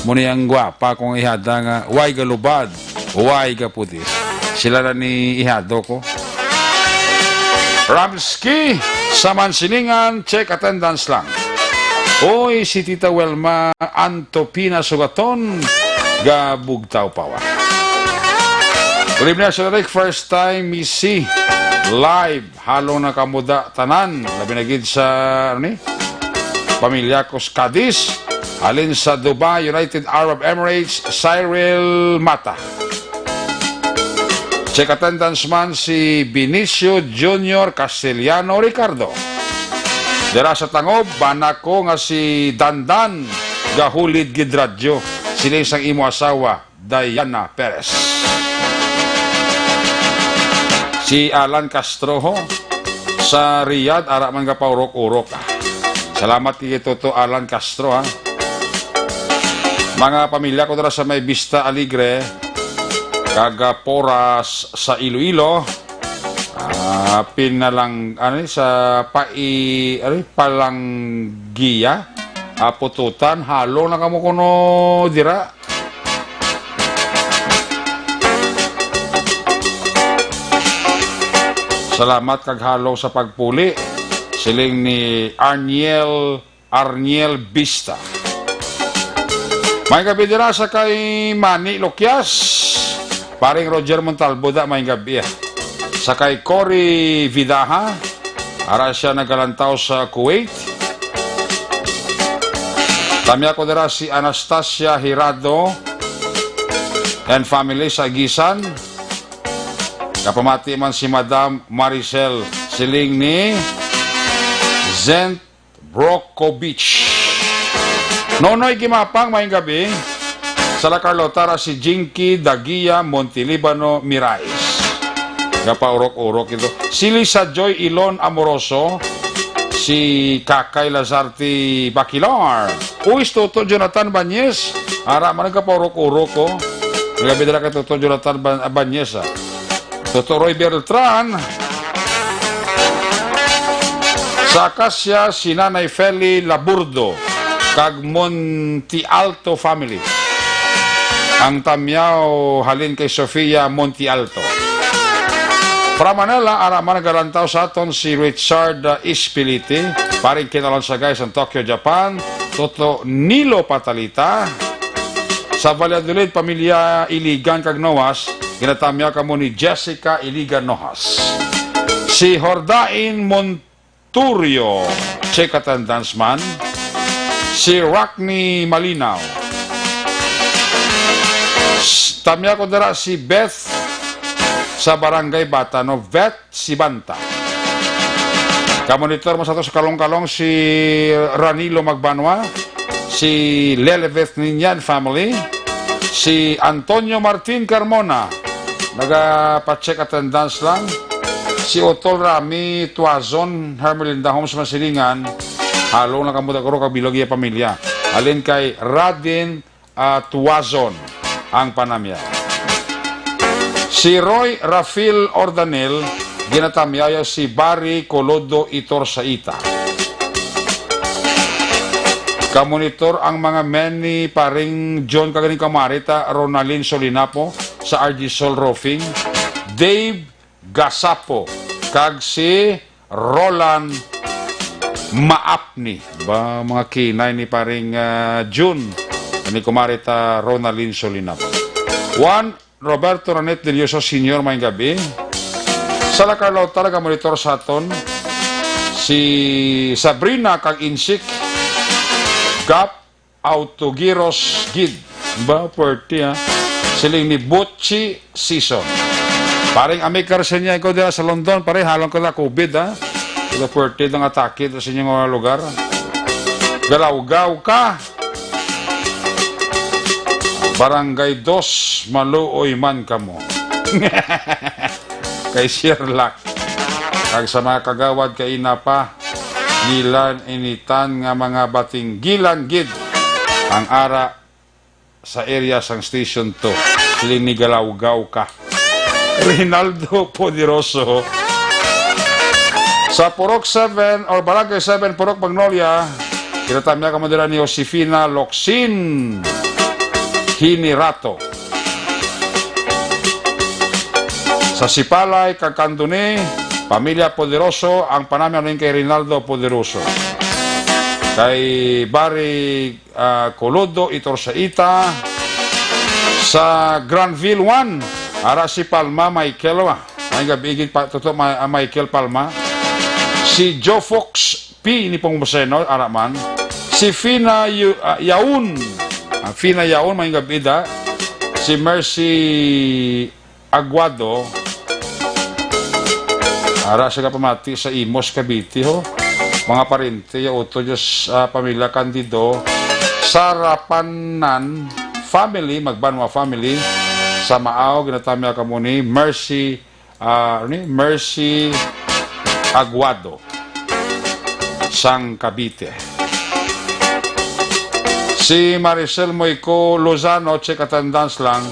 Muna ang gwapa kong ihada nga way galubad, way gaputi. Sila na ni ihado ko. Ramski, sa Mansilingan, check attendance lang. Oy, si Tita Wilma Antopina Sugaton, gabugtaw pa wa. Good evening, Sir Rick. First time mi si live. Halong nakamuda tanan. Labi na gid sa, ano ni? Pamilya ko sa Cadiz. Halin sa Dubai, United Arab Emirates, Cyril Mata. Check attendance man si Benicio Junior Castellano Ricardo. Dira sa Tangob, bana ko nga si Dandan, gahulid gid radyo, siling sang imo asawa, Diana Perez. Si Alan Castro ho, sa Riyadh, ara man gapaurok-urok, ah. Salamat kay Toto Alan Castro, ha. Mga pamilya ko dira sa may Vista Alegre, kag, ah, Poras sa Iloilo. Ah, pinalang-, ano, sa pai-, ano, Palanggia, ah, Pututan, halong na kamo kuno dira. Salamat kag halong sa pagpuli. Siling ni Arniel Arniel Vista. May gabi dira sa kay Manny Luquias, paring Roger Montalbo da, may gabi, ah. Sa kay Cory Vidaha, ara siya nagalantaw sa Kuwait. Tamya ko dira si Anastasia Hirado and family sa Aguisan. Kapamati man si Madam Maricel, siling ni Zent Brokovich. Nonoy Gimapang, maayong gabi. Sa La Carlota, ra si Jinky Dagia Montelibano Mirais. Gapaurok-urok ito. Si Lisa Joy Ilon Amoroso, si Kakay Lazarte Baquilar. Uy, si Toto Jonathan Banyes. Ara man nagkapaurok-urok ko. Nagabidala kay Toto Jonathan Ban-, Banyes, ah. Toto Roy Beltran. Sa Acacia, si Nanay Feli Laburdo kag Monte Alto family. Ang tamyaw halin kay Sofia Monte Alto. From Manila, ara man nagalantaw sa aton si Richard, uh, Ispiliti, paring Kinalon sa Guys sa Tokyo, Japan, Toto Nilo Patalita. Sa Valladolid, pamilya Iligan kag Noas, ginatamyaw kamo ni Jessica Iligan Noas. Si Hordain Monturio, check attendance man. Si Rockney Malinaw. S-, tamyaw ko dira si Beth sa Barangay Bata, no? Beth Sibanta. Kamonitor mo sa ato sa Kalong-Kalong si Ranilo Magbanwa, si Lelebeth Ninyan family, si Antonio Martin Carmona, nagapacheck attendance lang, si Utol Rami Tuazon, Hermelinda Homes Masilingan, halong lang kamo dagro kag bilog iya pamilya. Halin kay Radin, ah, Tuazon ang panamyaw. Si Roy Rafael Ordanel, ginatamyaw si Barry Colodo Itorsaita. Kamonitor ang mga men ni paring John kag ni Kamarita Ronaldin Solinapo sa R G Sol Roofing, Dave Gasapo, kag si Roland Maapni. Ba, mga kinay ni paring, ah, June, ni Kumarita Ronaldin Solinapo. Juan Roberto Ranit Delioso Senior, maayong gabi. Sa La Carlota, nagamonitor sa aton si Sabrina kag Insik Gap Autogiros gid. Ba, puwerte, ha? Siling ni Butchi Season. Paring Ami Carcenia, ikaw dira sa London, pare, halong ka na COVID, ha? Ito puwerte ang atake sa inyong mga lugar. Galawgaw ka. Barangay Dos, maluoy man kamo. Kay Sherlock. Kag sa mga kagawad kay ina pa, gilan initan nga mga batinggilan gid ang ara sa area sang Station two. Siling ni Galawgaw ka. Reynaldo Poderoso. Sa Purok seven or Barangay seven, Purok Magnolia, kinatamya ka man dira ni Josefina Locsin Hinirato. Sa Sipalay kag Candoni, pamilya Poderoso ang panamyaw ning kay Rinaldo Poderoso. Kay Barry, ah, Colodo Itorsaita. Sa Granville one, ara si Palma Michael, wa. May gabi gid pa, Toto Ma-, ah, Michael Palma. Si Joe Fox P ni Pong Moseno, ara man. Si Fina Yu-, ah, Yaun. Ah, Fina Yaun, may gabi da. Si Mercy Aguado. Ara sa kapamati sa Imus, Cavite, ho. Mga parente, ya uto, Diyos, ah, pamilya Candido. Sarapanan family, Magbanwa family. Sa Maaw, ginatamya kamo ni Mercy, ah, ni Mercy Aguado. Sang Cavite. Si Maricel Moico Lozano, check attendance lang.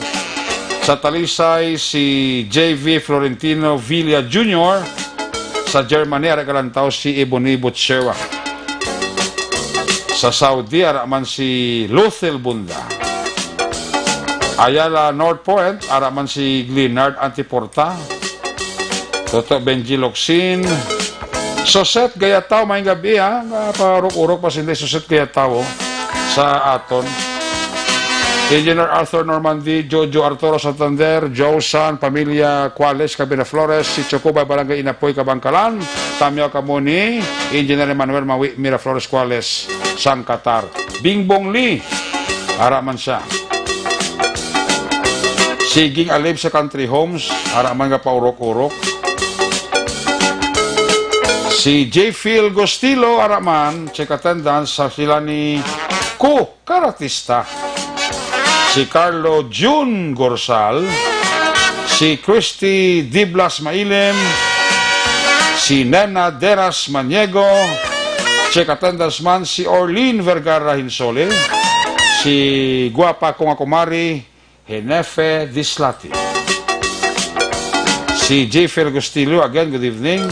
Sa Talisay, si J V Florentino Villa Junior. Sa Germany, ara galantaw si Ebony Butcherwa. Sa Saudi, ara man si Luthil Bunda. Ayala North Point, ara man si Glenard Antiporta. Toto Benji Locsin. Soset Gayataw, maayong gabi, ha? Nga paurok-urok pa sila, Soset Gayataw, oh, sa aton. Engineer Arthur Normandy, Jojo Arturo Santander, Joe San, pamilya Cuales, Cabina Flores, si Chocoba, Barangay Inapoy, Kabangkalan. Tamyaw kamo ni Engineer Emmanuel Mawi Miraflores Cuales, sang Qatar. Bingbong Lee, ara man siya. Siging Alib sa Country Homes, ara man nga paurok-urok. Si J Phil Gostilo, ara man, check attendance sa sila ni Ku Karatista. Si Carlo Jun Gorsal, si Christy Diblas Mailim, si Nena Deras Maniego, Check attendance man si Orlene Vergara Hinsole, si gwapa ko nga kumari, Henefe Dislati. Si Jeffel Gustillo, again, good evening.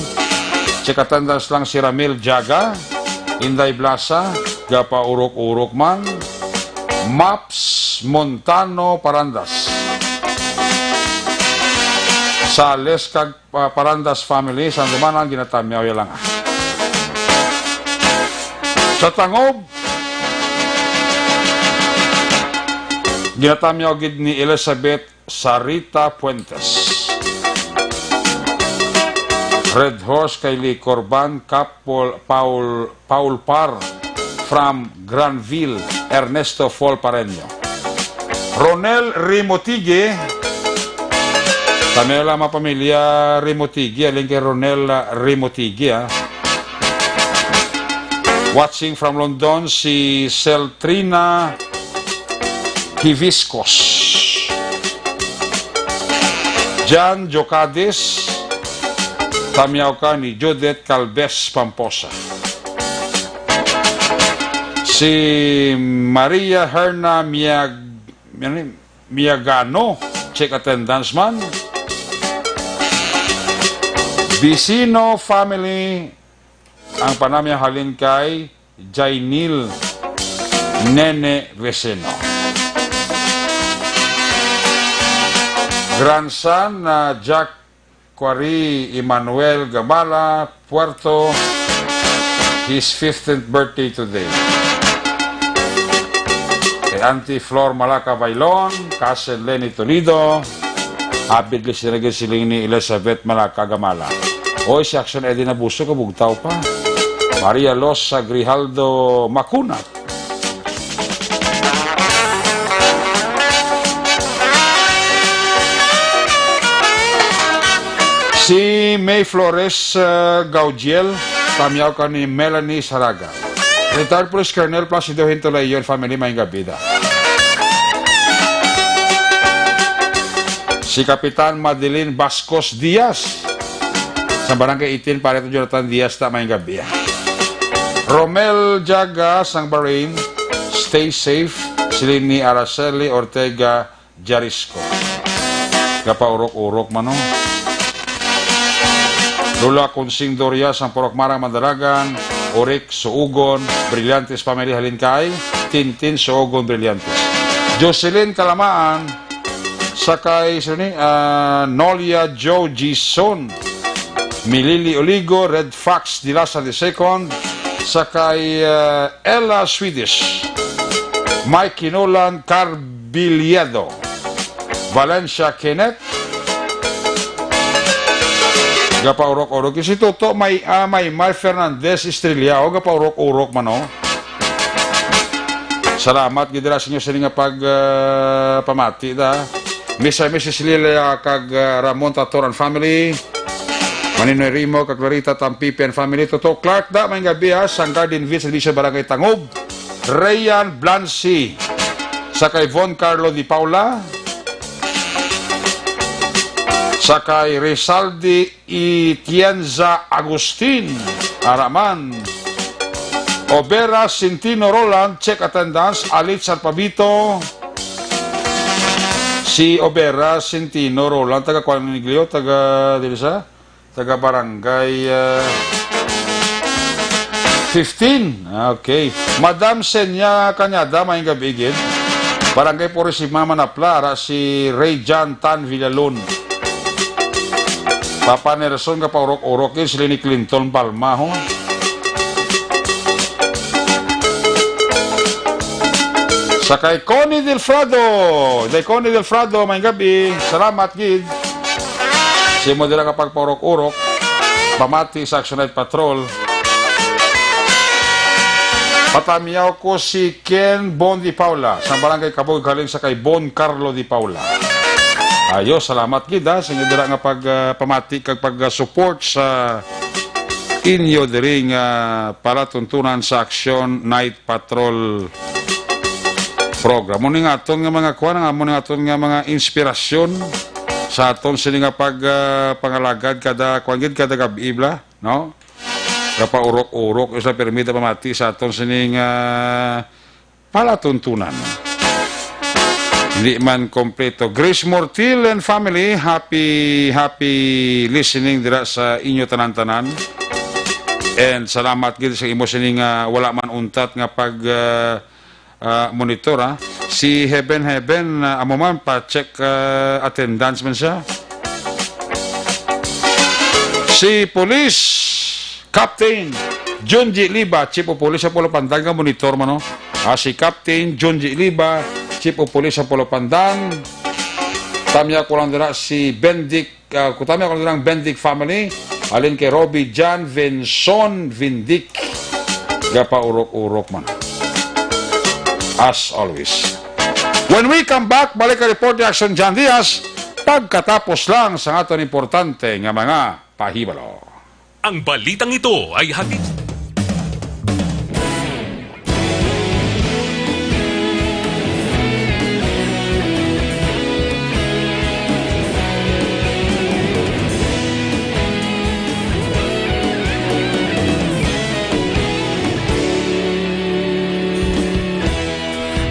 Check attendance lang si Ramil Jaga, Inday Blasa, gapaurok-urok man. Maps Montano Parandas. Sa Les kag pa-, Parandas family, sang dumanan ginatamyaw ya lang. Sa Tangob, ginatamyaw gid ni Elizabeth Sarita Fuentes. Red Horse kay Lee Corban, Kapol, Paul, Paul Par from Granville, Ernesto Folpareño. Ronel Rimotigue. Kami lang mga pamilya Rimotigue, alin kay Ronel, ah, Rimotigue, ah. Watching from London, si Seltrina Hiviscos. Jan Jocades, tamyaw ka ni Judith Calves Pamposa. Si Maria Herna Miag-, Miagano, check attendance man. Vicino family, ang panamya halin kay Jainil Nene Vicino. Grandson na Jack Quarry Emmanuel Gabala Puerto, his fifteenth birthday today. Kay Auntie Flor Malaka Bailon, Cousin Lenny Toledo, abid listeners siling ni Elizabeth Malaka Gamala. Oy, si Action Eddie Nabuso, kabugtaw pa. Maria Los Grijaldo Macuna. Si May Flores, uh, Gaudiel, tamyaw ka ni Melanie Saraga. Retired Police Colonel Placido Hintulayon family, may gabida. Si Kapitan Madeline Bascos Diaz, sa Barangay eighteen, pare to Jonathan Diaz, ta may gabida. Romel Jaga sang Bahrain, stay safe. Siling ni Araceli Ortega Jarisco. Gapaurok-urok man, no? Lola Kunsing Doria sang Purok Marang Mandalagan, Orik Suugon Brillantes family halin kay Tintin Suugon Brillantes. Jocelyn Kalamaan, sa kay, sino ni? Ah, Nolia Joe Gison, Milili Oligo, Red Fox Dilasa the second, sa kay, ah, Ella Swedish, Mike Kinolan Carbiliedo, Valencia Kenneth, gapaurok-urok. Si Toto may, ah, may Mar Fernandez Estrellao, gapaurok-urok man, no? Salamat gid dira sa inyo sini nga pag, ah, pamati da. Mister and Missus Lilia kag, ah, Ramon Tatoran family. Maninoy Rimo kag Clarita Tampipi and family. Toto Clark da, may gabi, ha, sang Garden View Subdivision, Barangay Tangob. Rayan Blancy. Sa kay Von Carlo Di Paula. Sa kay Rizaldi Itienza Agustin, Araman. Obera Sintino Roland, check attendance. Alit San Pabito. Si Obera Sintino Roland, taga kuan ni Glio, taga, dili sa? Taga barangay, ah, fifteen. Ah, okay. Madam Senya Cañada, may gabi gid. Barangay Purisima, Manapla, ara si Ray John Tan Villalon. Papa Nelson, gapaurok-urok gid, sila ni Clinton Palma, ho. Sa kay Connie Delfrado. Day Connie Delfrado, may gabi. Salamat gid. Si mo dira ka pagpaurok-urok. Pamati sa Action Night Patrol. Patamiyaw ko si Ken Bon Di Paula, sa Barangay Kabog, halin sa kay Bon Carlo Di Paula. Ayo, salamat gid, ha, sa inyo dira nga pag, ah, pamati kag pag, ah, support sa inyo diri nga palatuntunan sa Action Night Patrol program. Mo ni nga aton nga mga kuan, nga mo ni nga aton nga mga inspirasyon sa aton sini nga pag, ah, pangalagad kada, kuan gid, kada gab-i bala, no? Kapaurok-urok, isa pirmi ta pamati sa aton sining, ah, palatuntunan. Hindi man kompleto. Grace Mortil and family, happy, happy listening dira sa inyo tanan-tanan. And salamat gid sa imo sining, ah, wala man untat nga pag, ah, ah, monitor, ah. Si Heaven Heaven, ah, amo man, pa-check, ah, attendance man siya. Si Police Captain Junji Liba, Chief of Police sa Pulo Pandan, nga monitor man, no? Ah, si Captain Junji Liba, Chief of Police sa Pulo Pandan. Tamya ko lang dira si Bendic, ah, kutami ako nilang Bendic family, halin kay Robbie John Vinson Vindic. Gapaurok-urok man. As always. When we come back, balik ang report ni Action John Diaz pagkatapos lang sa aton importante nga mga pahibalo. Ang balitang ito ay hatid.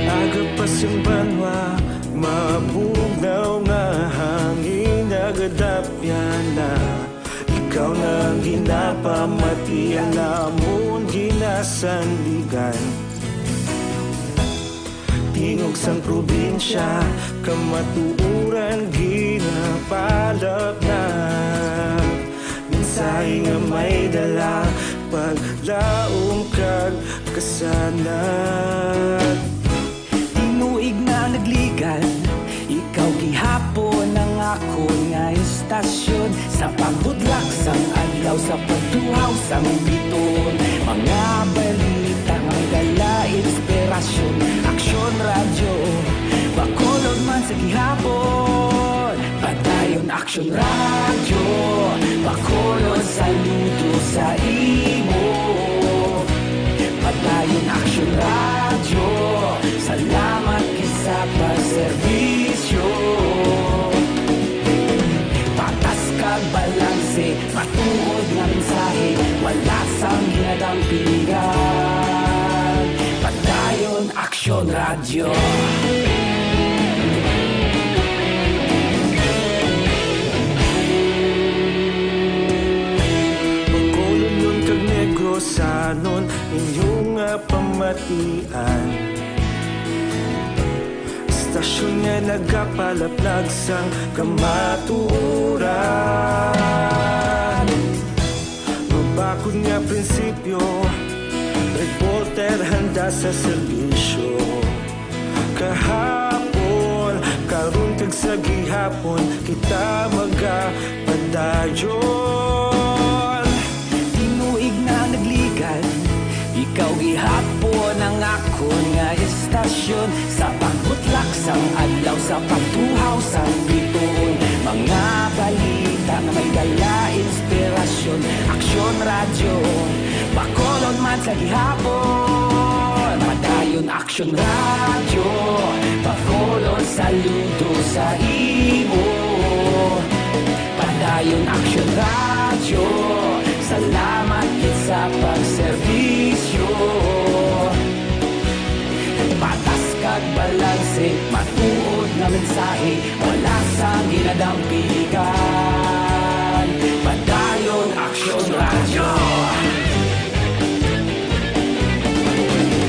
Aga pa sing banwa, mabugnaw nga hangin, nagadapyan na. Ikaw na ang ginapamatian namon ginasandigan. Tingog sang probinsya, kamatuoran ginapalapnag. Mensahe nga may dala, paglaom kag kasanag. Tinuig na nagligan, ikaw gihapon ang akon nga istasyon. Sa pagbutlak sang adlaw, sa pagtuhaw sang biton, mga balita nga may dala inspirasyon. Aksyon Radyo, Bacolod man sa gihapon. Padayon Aksyon Radyo, Bacolod, saludo sa imo. Padayon Aksyon Radyo, salamat gid sa pagserbisyo. Patas kag balanse, matuod nga mensahe, wala sang ginadampigan. Padayon Aksyon Radyo. Bacolodnon kag Negrosanon, inyo nga pamatian. Istasyon nga nagapalaplag sang kamatuoran. Mabakod nga prinsipyo, reporter handa sa serbisyo. Kahapon, karon kag sa gihapon, kita magapadayon. Tinuig na nagligan, ikaw gihapon ang akon nga istasyon. Sa pagbutlak sang adlaw, sa pagtuhaw sang bituon, mga balita nga may dala inspirasyon. Aksyon Radyo, Bacolod man sa gihapon. Padayon Aksyon Radyo, Bacolod, saludo sa imo. Padayon Aksyon Radyo, salamat gid sa pagserbisyo. Patas kag balanse, matuod nga mensahe, wala sang ginadampigan. Padayon Aksyon Radyo.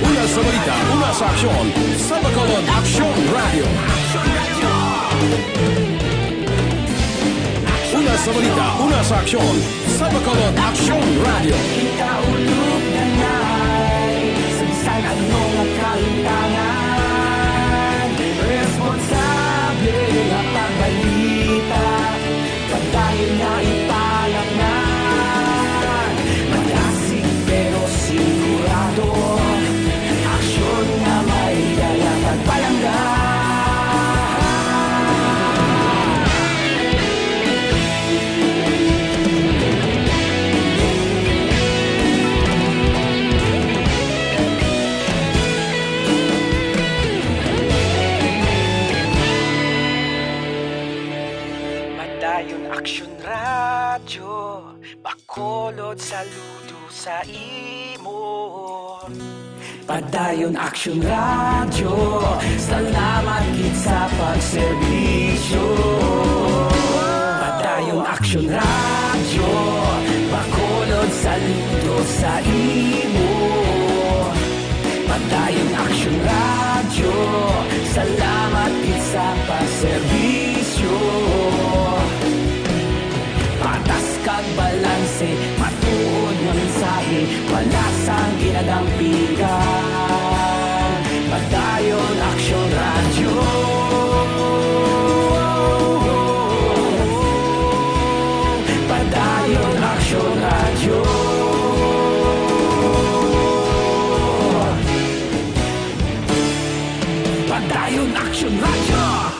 Una sa balita, una sa aksyon, sa Bacolod Aksyon Radyo. Una sa balita, una sa aksyon, sa Bacolod Aksyon Radyo. Kita ulog na ngay, sa bisan ano nga kalintangan, responsable nga pagbalita, padayon nga ipalapngan. Madasig pero sigurado, aksyon nga may dala kag palangga. Saludo sa imo. Padayon Aksyon Radyo, salamat gid sa pagserbisyo. Padayon Aksyon Radyo, Bacolod, saludo sa imo. Padayon Aksyon Radyo, salamat gid sa pagserbisyo. Patas kag balanse, matuod nga mensahe, wala sang ginadampigan. Padayon Aksyon Radyo. Padayon Aksyon Radyo. Padayon Aksyon Radyo.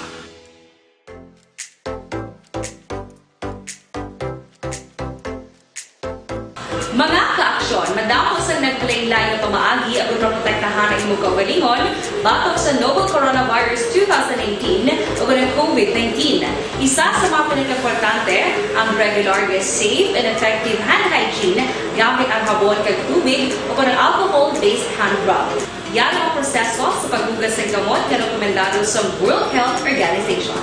Mga ka-aksyon, madamo sang naglain-lain nga pamaagi agud maprotektahan ang imong kaugalingon batok sa novel coronavirus two thousand nineteen o kanang COVID nineteen. Isa sa mga pinakaimportante ang regular nga safe and effective hand hygiene gamit ang habon kag tubig o kanang alcohol-based hand rub. Yara ang proseso sa paghugas sang kamot nga rekomendado sa World Health Organization.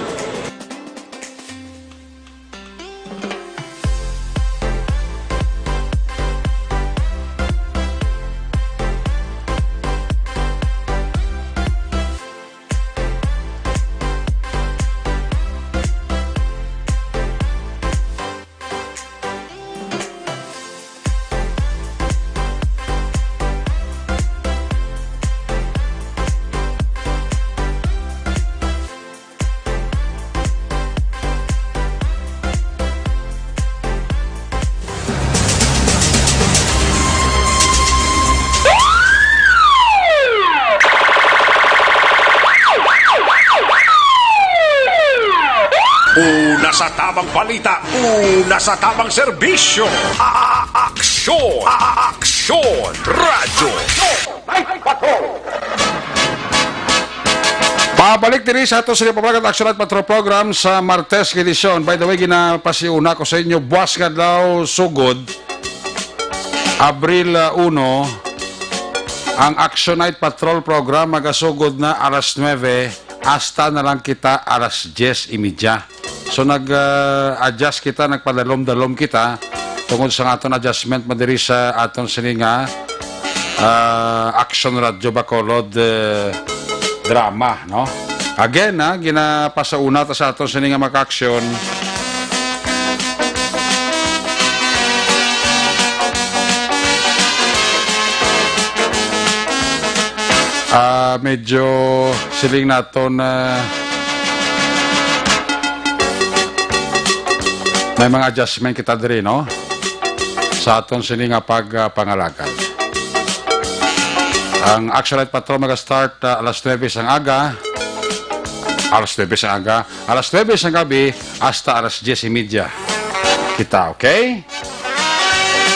Una sa tamang balita, una sa tamang serbisyo. A-, a-, aksyon, a-, a-, aksyon, radyo. Pabalik diri sa ato sa Pamalakat Action Night Patrol Program sa Martes nga edisyon. By the way, ginapasiuna ko sa inyo, buwas nga adlaw, sugod, Abril, ah, uno, ang Action Night Patrol Program magasugod na alas nuebe, hasta na lang kita alas diyes y media. So, nag, ah, adjust kita, nagpadalom-dalom kita tungod sa aton adjustment mo diri sa aton sini nga, ah, Action Radio Bacolod, eh, drama, no? Again, ha, ginapasauna ta sa aton sini nga mga aksyon. Ah, medyo siling naton, ah, may mga adjustment kita diri, no? Sa aton sini nga pag, ah, pangalagad. Ang Action Night Patrol maga-start, ah, alas nuebe sang aga. Alas nuebe sang aga. Alas nuebe sang gabi hasta alas diyes y media. Kita, okay?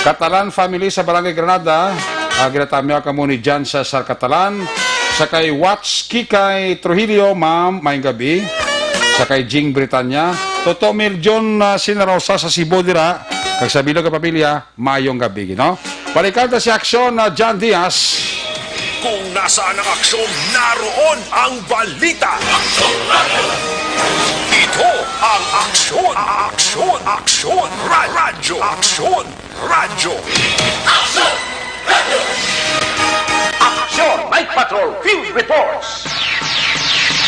Catalan family sa Barangay Granada, ah, ginatamyaw kamo ni Jan Cesar Catalan, sa kay Watch Kikay Trujillo, ma'am, maayong gabi. Sa kay Jing Britanya, Toto Mil John, ah, Sinarosa sa Cebu dira, kag sa bilog nga pamilya, maayong gabi, no? Balikan ta si Aksyon na John Diaz. Kung nasaan ang aksyon, naroon ang balita. Ito ang Aksyon, Aksyon, Aksyon, Ra-, Radyo, Aksyon, Radyo. Aksyon! Aksyon! Night Patrol Field Reports!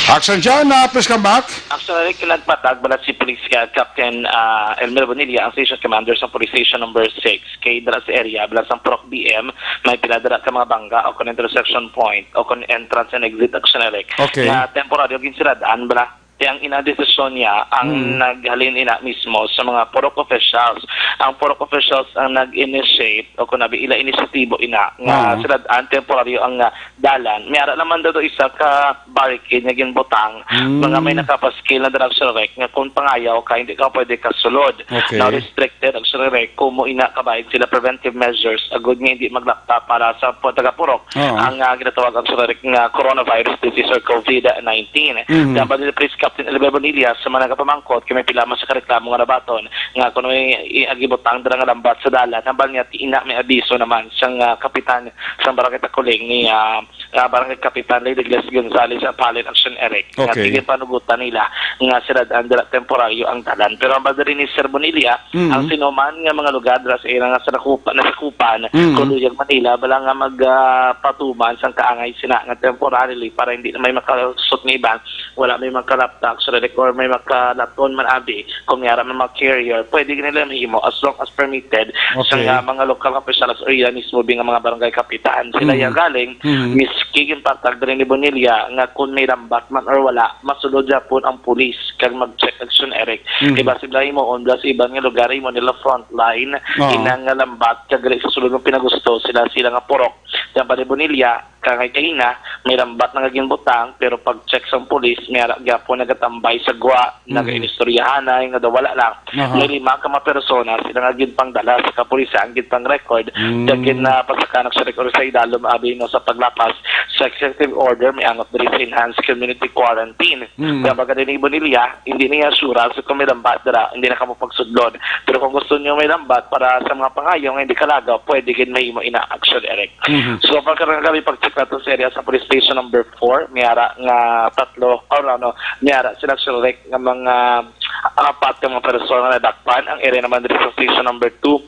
Action dyan, ah, please come back. Actually, kinagpatag bala si Police Captain, ah, Elmer Bonilla, ang Station Commander sa Police Station Number Six. Kay dira sa area, bala sang Purok B M, may pila dira ka mga bangga o kon intersection point o kon entrance and exit, actually. Okay. Nga temporaryo ginsirad-an bala. Kaya ang ina desisyon niya ang Mm. naghalin ina mismo sa mga purok officials. Ang purok officials ang nag-initiate o kung nabi ila inisyatibo ina nga Oo. sirad-an temporaryo ang, ah, dalan. May ara naman daw isa ka barricade nga ginbutang Mm. mga may nakapaskil na drug suspect nga kung pangayaw ka, hindi ka pwede kasulod. Okay. Now restricted ang suspect kung mo ina kabayad sila preventive measures agud nga hindi maglakta para sa pu-, taga-purok Oo. ang, ah, ginatawag ang suspect nga coronavirus disease or COVID nineteen. Mhm. Dapat nila Police Captain Oliver Bonilla sa mga nagapamangkot kay may pila man sa kareklamo nga nabaton nga kuno may i-, gibutang dira nga lambat sa dalan, hambal niya ti ina may abiso naman sang, ah, kapitan sang Barangay Takuling ni, ah, ah, Barangay Kapitan Lady Gladys Gonzales Apalin Action Eric nga Okay. tigin panugutan nila nga sirad-an dira temporaryo ang dalan. Pero hambal diri ni Sir Bonilla, Mm. ang sinuman nga mga lugar dira sa ila nga sa nakupa-, nasakupan, Mm. kung luyag man nila, bala nga mag, ah, patuman sang kaangay sina nga temporarily para hindi na may makalusot nga iban, wala may makalaptak, so, or may makalaton man abi, kung may ara man mga carrier, pwede nila mahimo as long as permitted sa Okay. nga mga lokal nga opisyales or ila mismo bi nga mga barangay kapitan. Sila Mm. ya galing, Mm. miski ginpatag diri ni Bonilla nga kung may lambat man or wala, masulod gyapon ang pulis kag mag-check action, Eric. Mm. Kay basi bala himuon, bala sa iban nga lugar, imo nila frontline, Ah. inang nga lambat, kag diri sa sulod nga pinagusto, sila, sila nga purok. Diyan pa ni Bonilla, kangay kahina, may lambat na nga ginbutang, pero pag-check sang pulis, may ara gyapon nagatambay sa gwa, Mm. nagainistoryahanay nga daw wala lang. Aha. May lima ka mga persona, sila nga ginpangdala sa kapulisan, ginpang-record, Mm. kag ginapasakanak sa record sa idalom, abi, no, sa paglapas sa executive order, may angot diri sa enhanced community quarantine. Mm. Kaya baga din ni Bonilla, hindi niya sure sa kung may lambat dira, hindi na kamo pagsudlon. Pero kung gusto niyo may lambat para sa mga pangayo nga hindi kalagaw, pwede gid mahimo ina action, Eric. Mhm. So, pagkarang gabi, pag-check nato sa area sa police station number four, may ara nga tatlo, or ano, may ara sila select nga mga apat ka mga persona na nadakpan. Ang area naman diri sa station number two,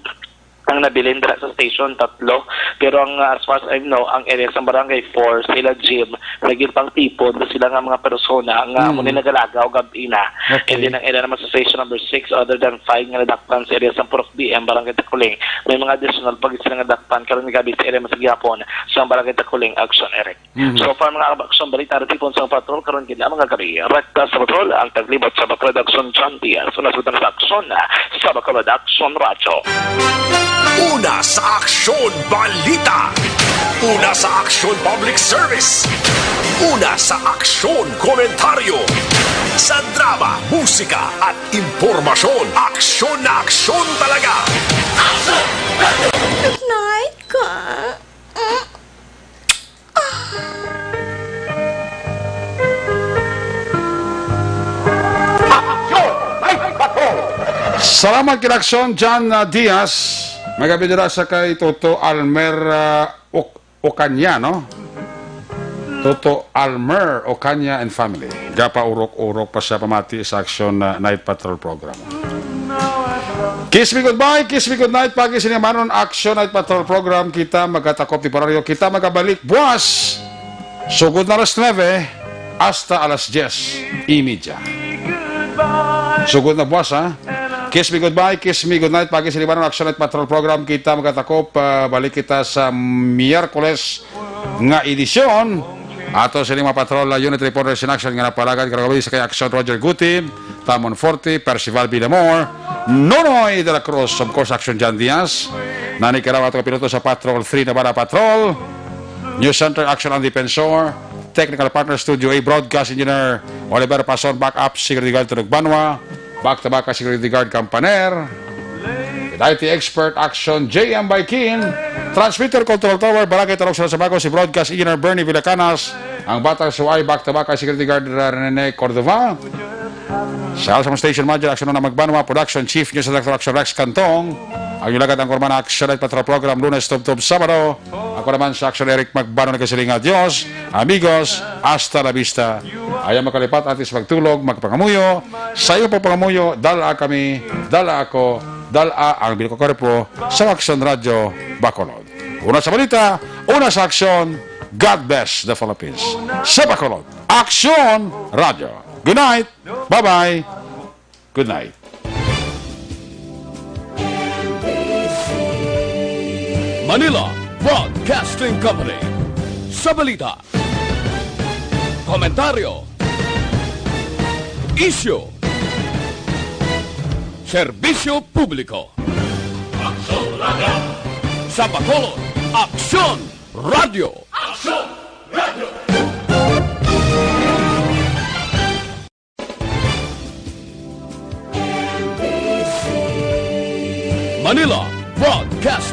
ang nabilin dira sa station, tatlo. Pero ang, ah, as far as I know, ang area sa barangay four, sila Jim, naging pangtipon, sila nga mga persona nga Mm. amo ni nagalagaw gab-i na. Okay. And then ang area naman sa station number six, other than five nga nadakpan sa area sa Purok B M, Barangay Takuling, may mga additional pa gid sila nga dakpan karon nga gabi sa area man sa gihapon sa Barangay Takuling, Action Eric. Mhm. So far, mga aksyon balita, report sa patrol karon gid lamang nga gabi. Rekta sa patrol ang taglibot sa Bacolod Aksyon, John Diaz. Una sa utang sa aksyon, sa Bacolod Aksyon Radyo. Una sa aksyon balita. Una sa aksyon public service. Una sa aksyon komentaryo. Sa drama, musika at impormasyon, aksyon na aksyon talaga. Good night, ka. Salamat kay Aksyon John, uh, Diaz. Magabi dira sa kay Toto Almer, uh, Oc-, Ocaña, no? Toto Almer Ocaña and family. Gapaurok-urok pa siya pamati sa Aksyon, uh, Night Patrol program. Kiss me goodbye, kiss me goodnight, pagi sini manon Aksyon Night Patrol program. Kita magatakop temporaryo, kita magabalik buwas. Sugod na alas nuebe hasta alas diyes y media. Sugod na buwas, ha? Kiss me goodbye, kiss me goodnight, pagi sini manon Aksyon Night Patrol program. Kita magatakop, ah, balik kita sa Miyerkules nga edisyon. Ato sini mga patrol, uh, unit reporters in action nga napalagad karong gabi sa kay Aksyon Roger Guti, Tamon Forte, Percival Villamor, Nonoy de la Cruz, of course, Aksyon John Diaz. Nani karaw ato piloto sa Patrol three Navarra Patrol. News Center, Aksyon ang Defensor. Technical partner, Studio A, Broadcast Engineer Oliver Pason, Backup Security Guard Tulog Banwa, Back to Back Security Guard Campaner, with I T expert, Aksyon J M Baikin, Transmitter Control Tower, Barangay Tarong, Sila sa Bago, si Broadcast Engineer Bernie Villacanas, ang Batang Suway, Back to Back Security Guard Rene Cordova, Sales Station Manager, Aksyon na Magbanwa, Production Chief, News Director, Aksyon Rex Cantong, ang inyong lagad ang kurman, Aksyon Night Patrol Program, Lunes, Tubtob, Sabado. Ako naman sa Aksyon, Eric Magbano, nagasiling nga, Dios, amigos, hasta la vista. Ayaw makalipat, antes magtulog, magpangamuyo. Sa iyong pagpangamuyo, dala kami, dala ako, dala ang Bilko Cuerpo sa Aksyon Radyo Bacolod. Una sa balita, una sa aksyon, God bless the Philippines. Sa Bacolod, Aksyon Radyo. Good night. Bye-bye. Good night. Manila Broadcasting Company. Sa balita, komentaryo, isyu, serbisyo publiko. Aksyon Radyo. Sa Bacolod, Aksyon Radyo. Aksyon Radyo. Manila Broadcasting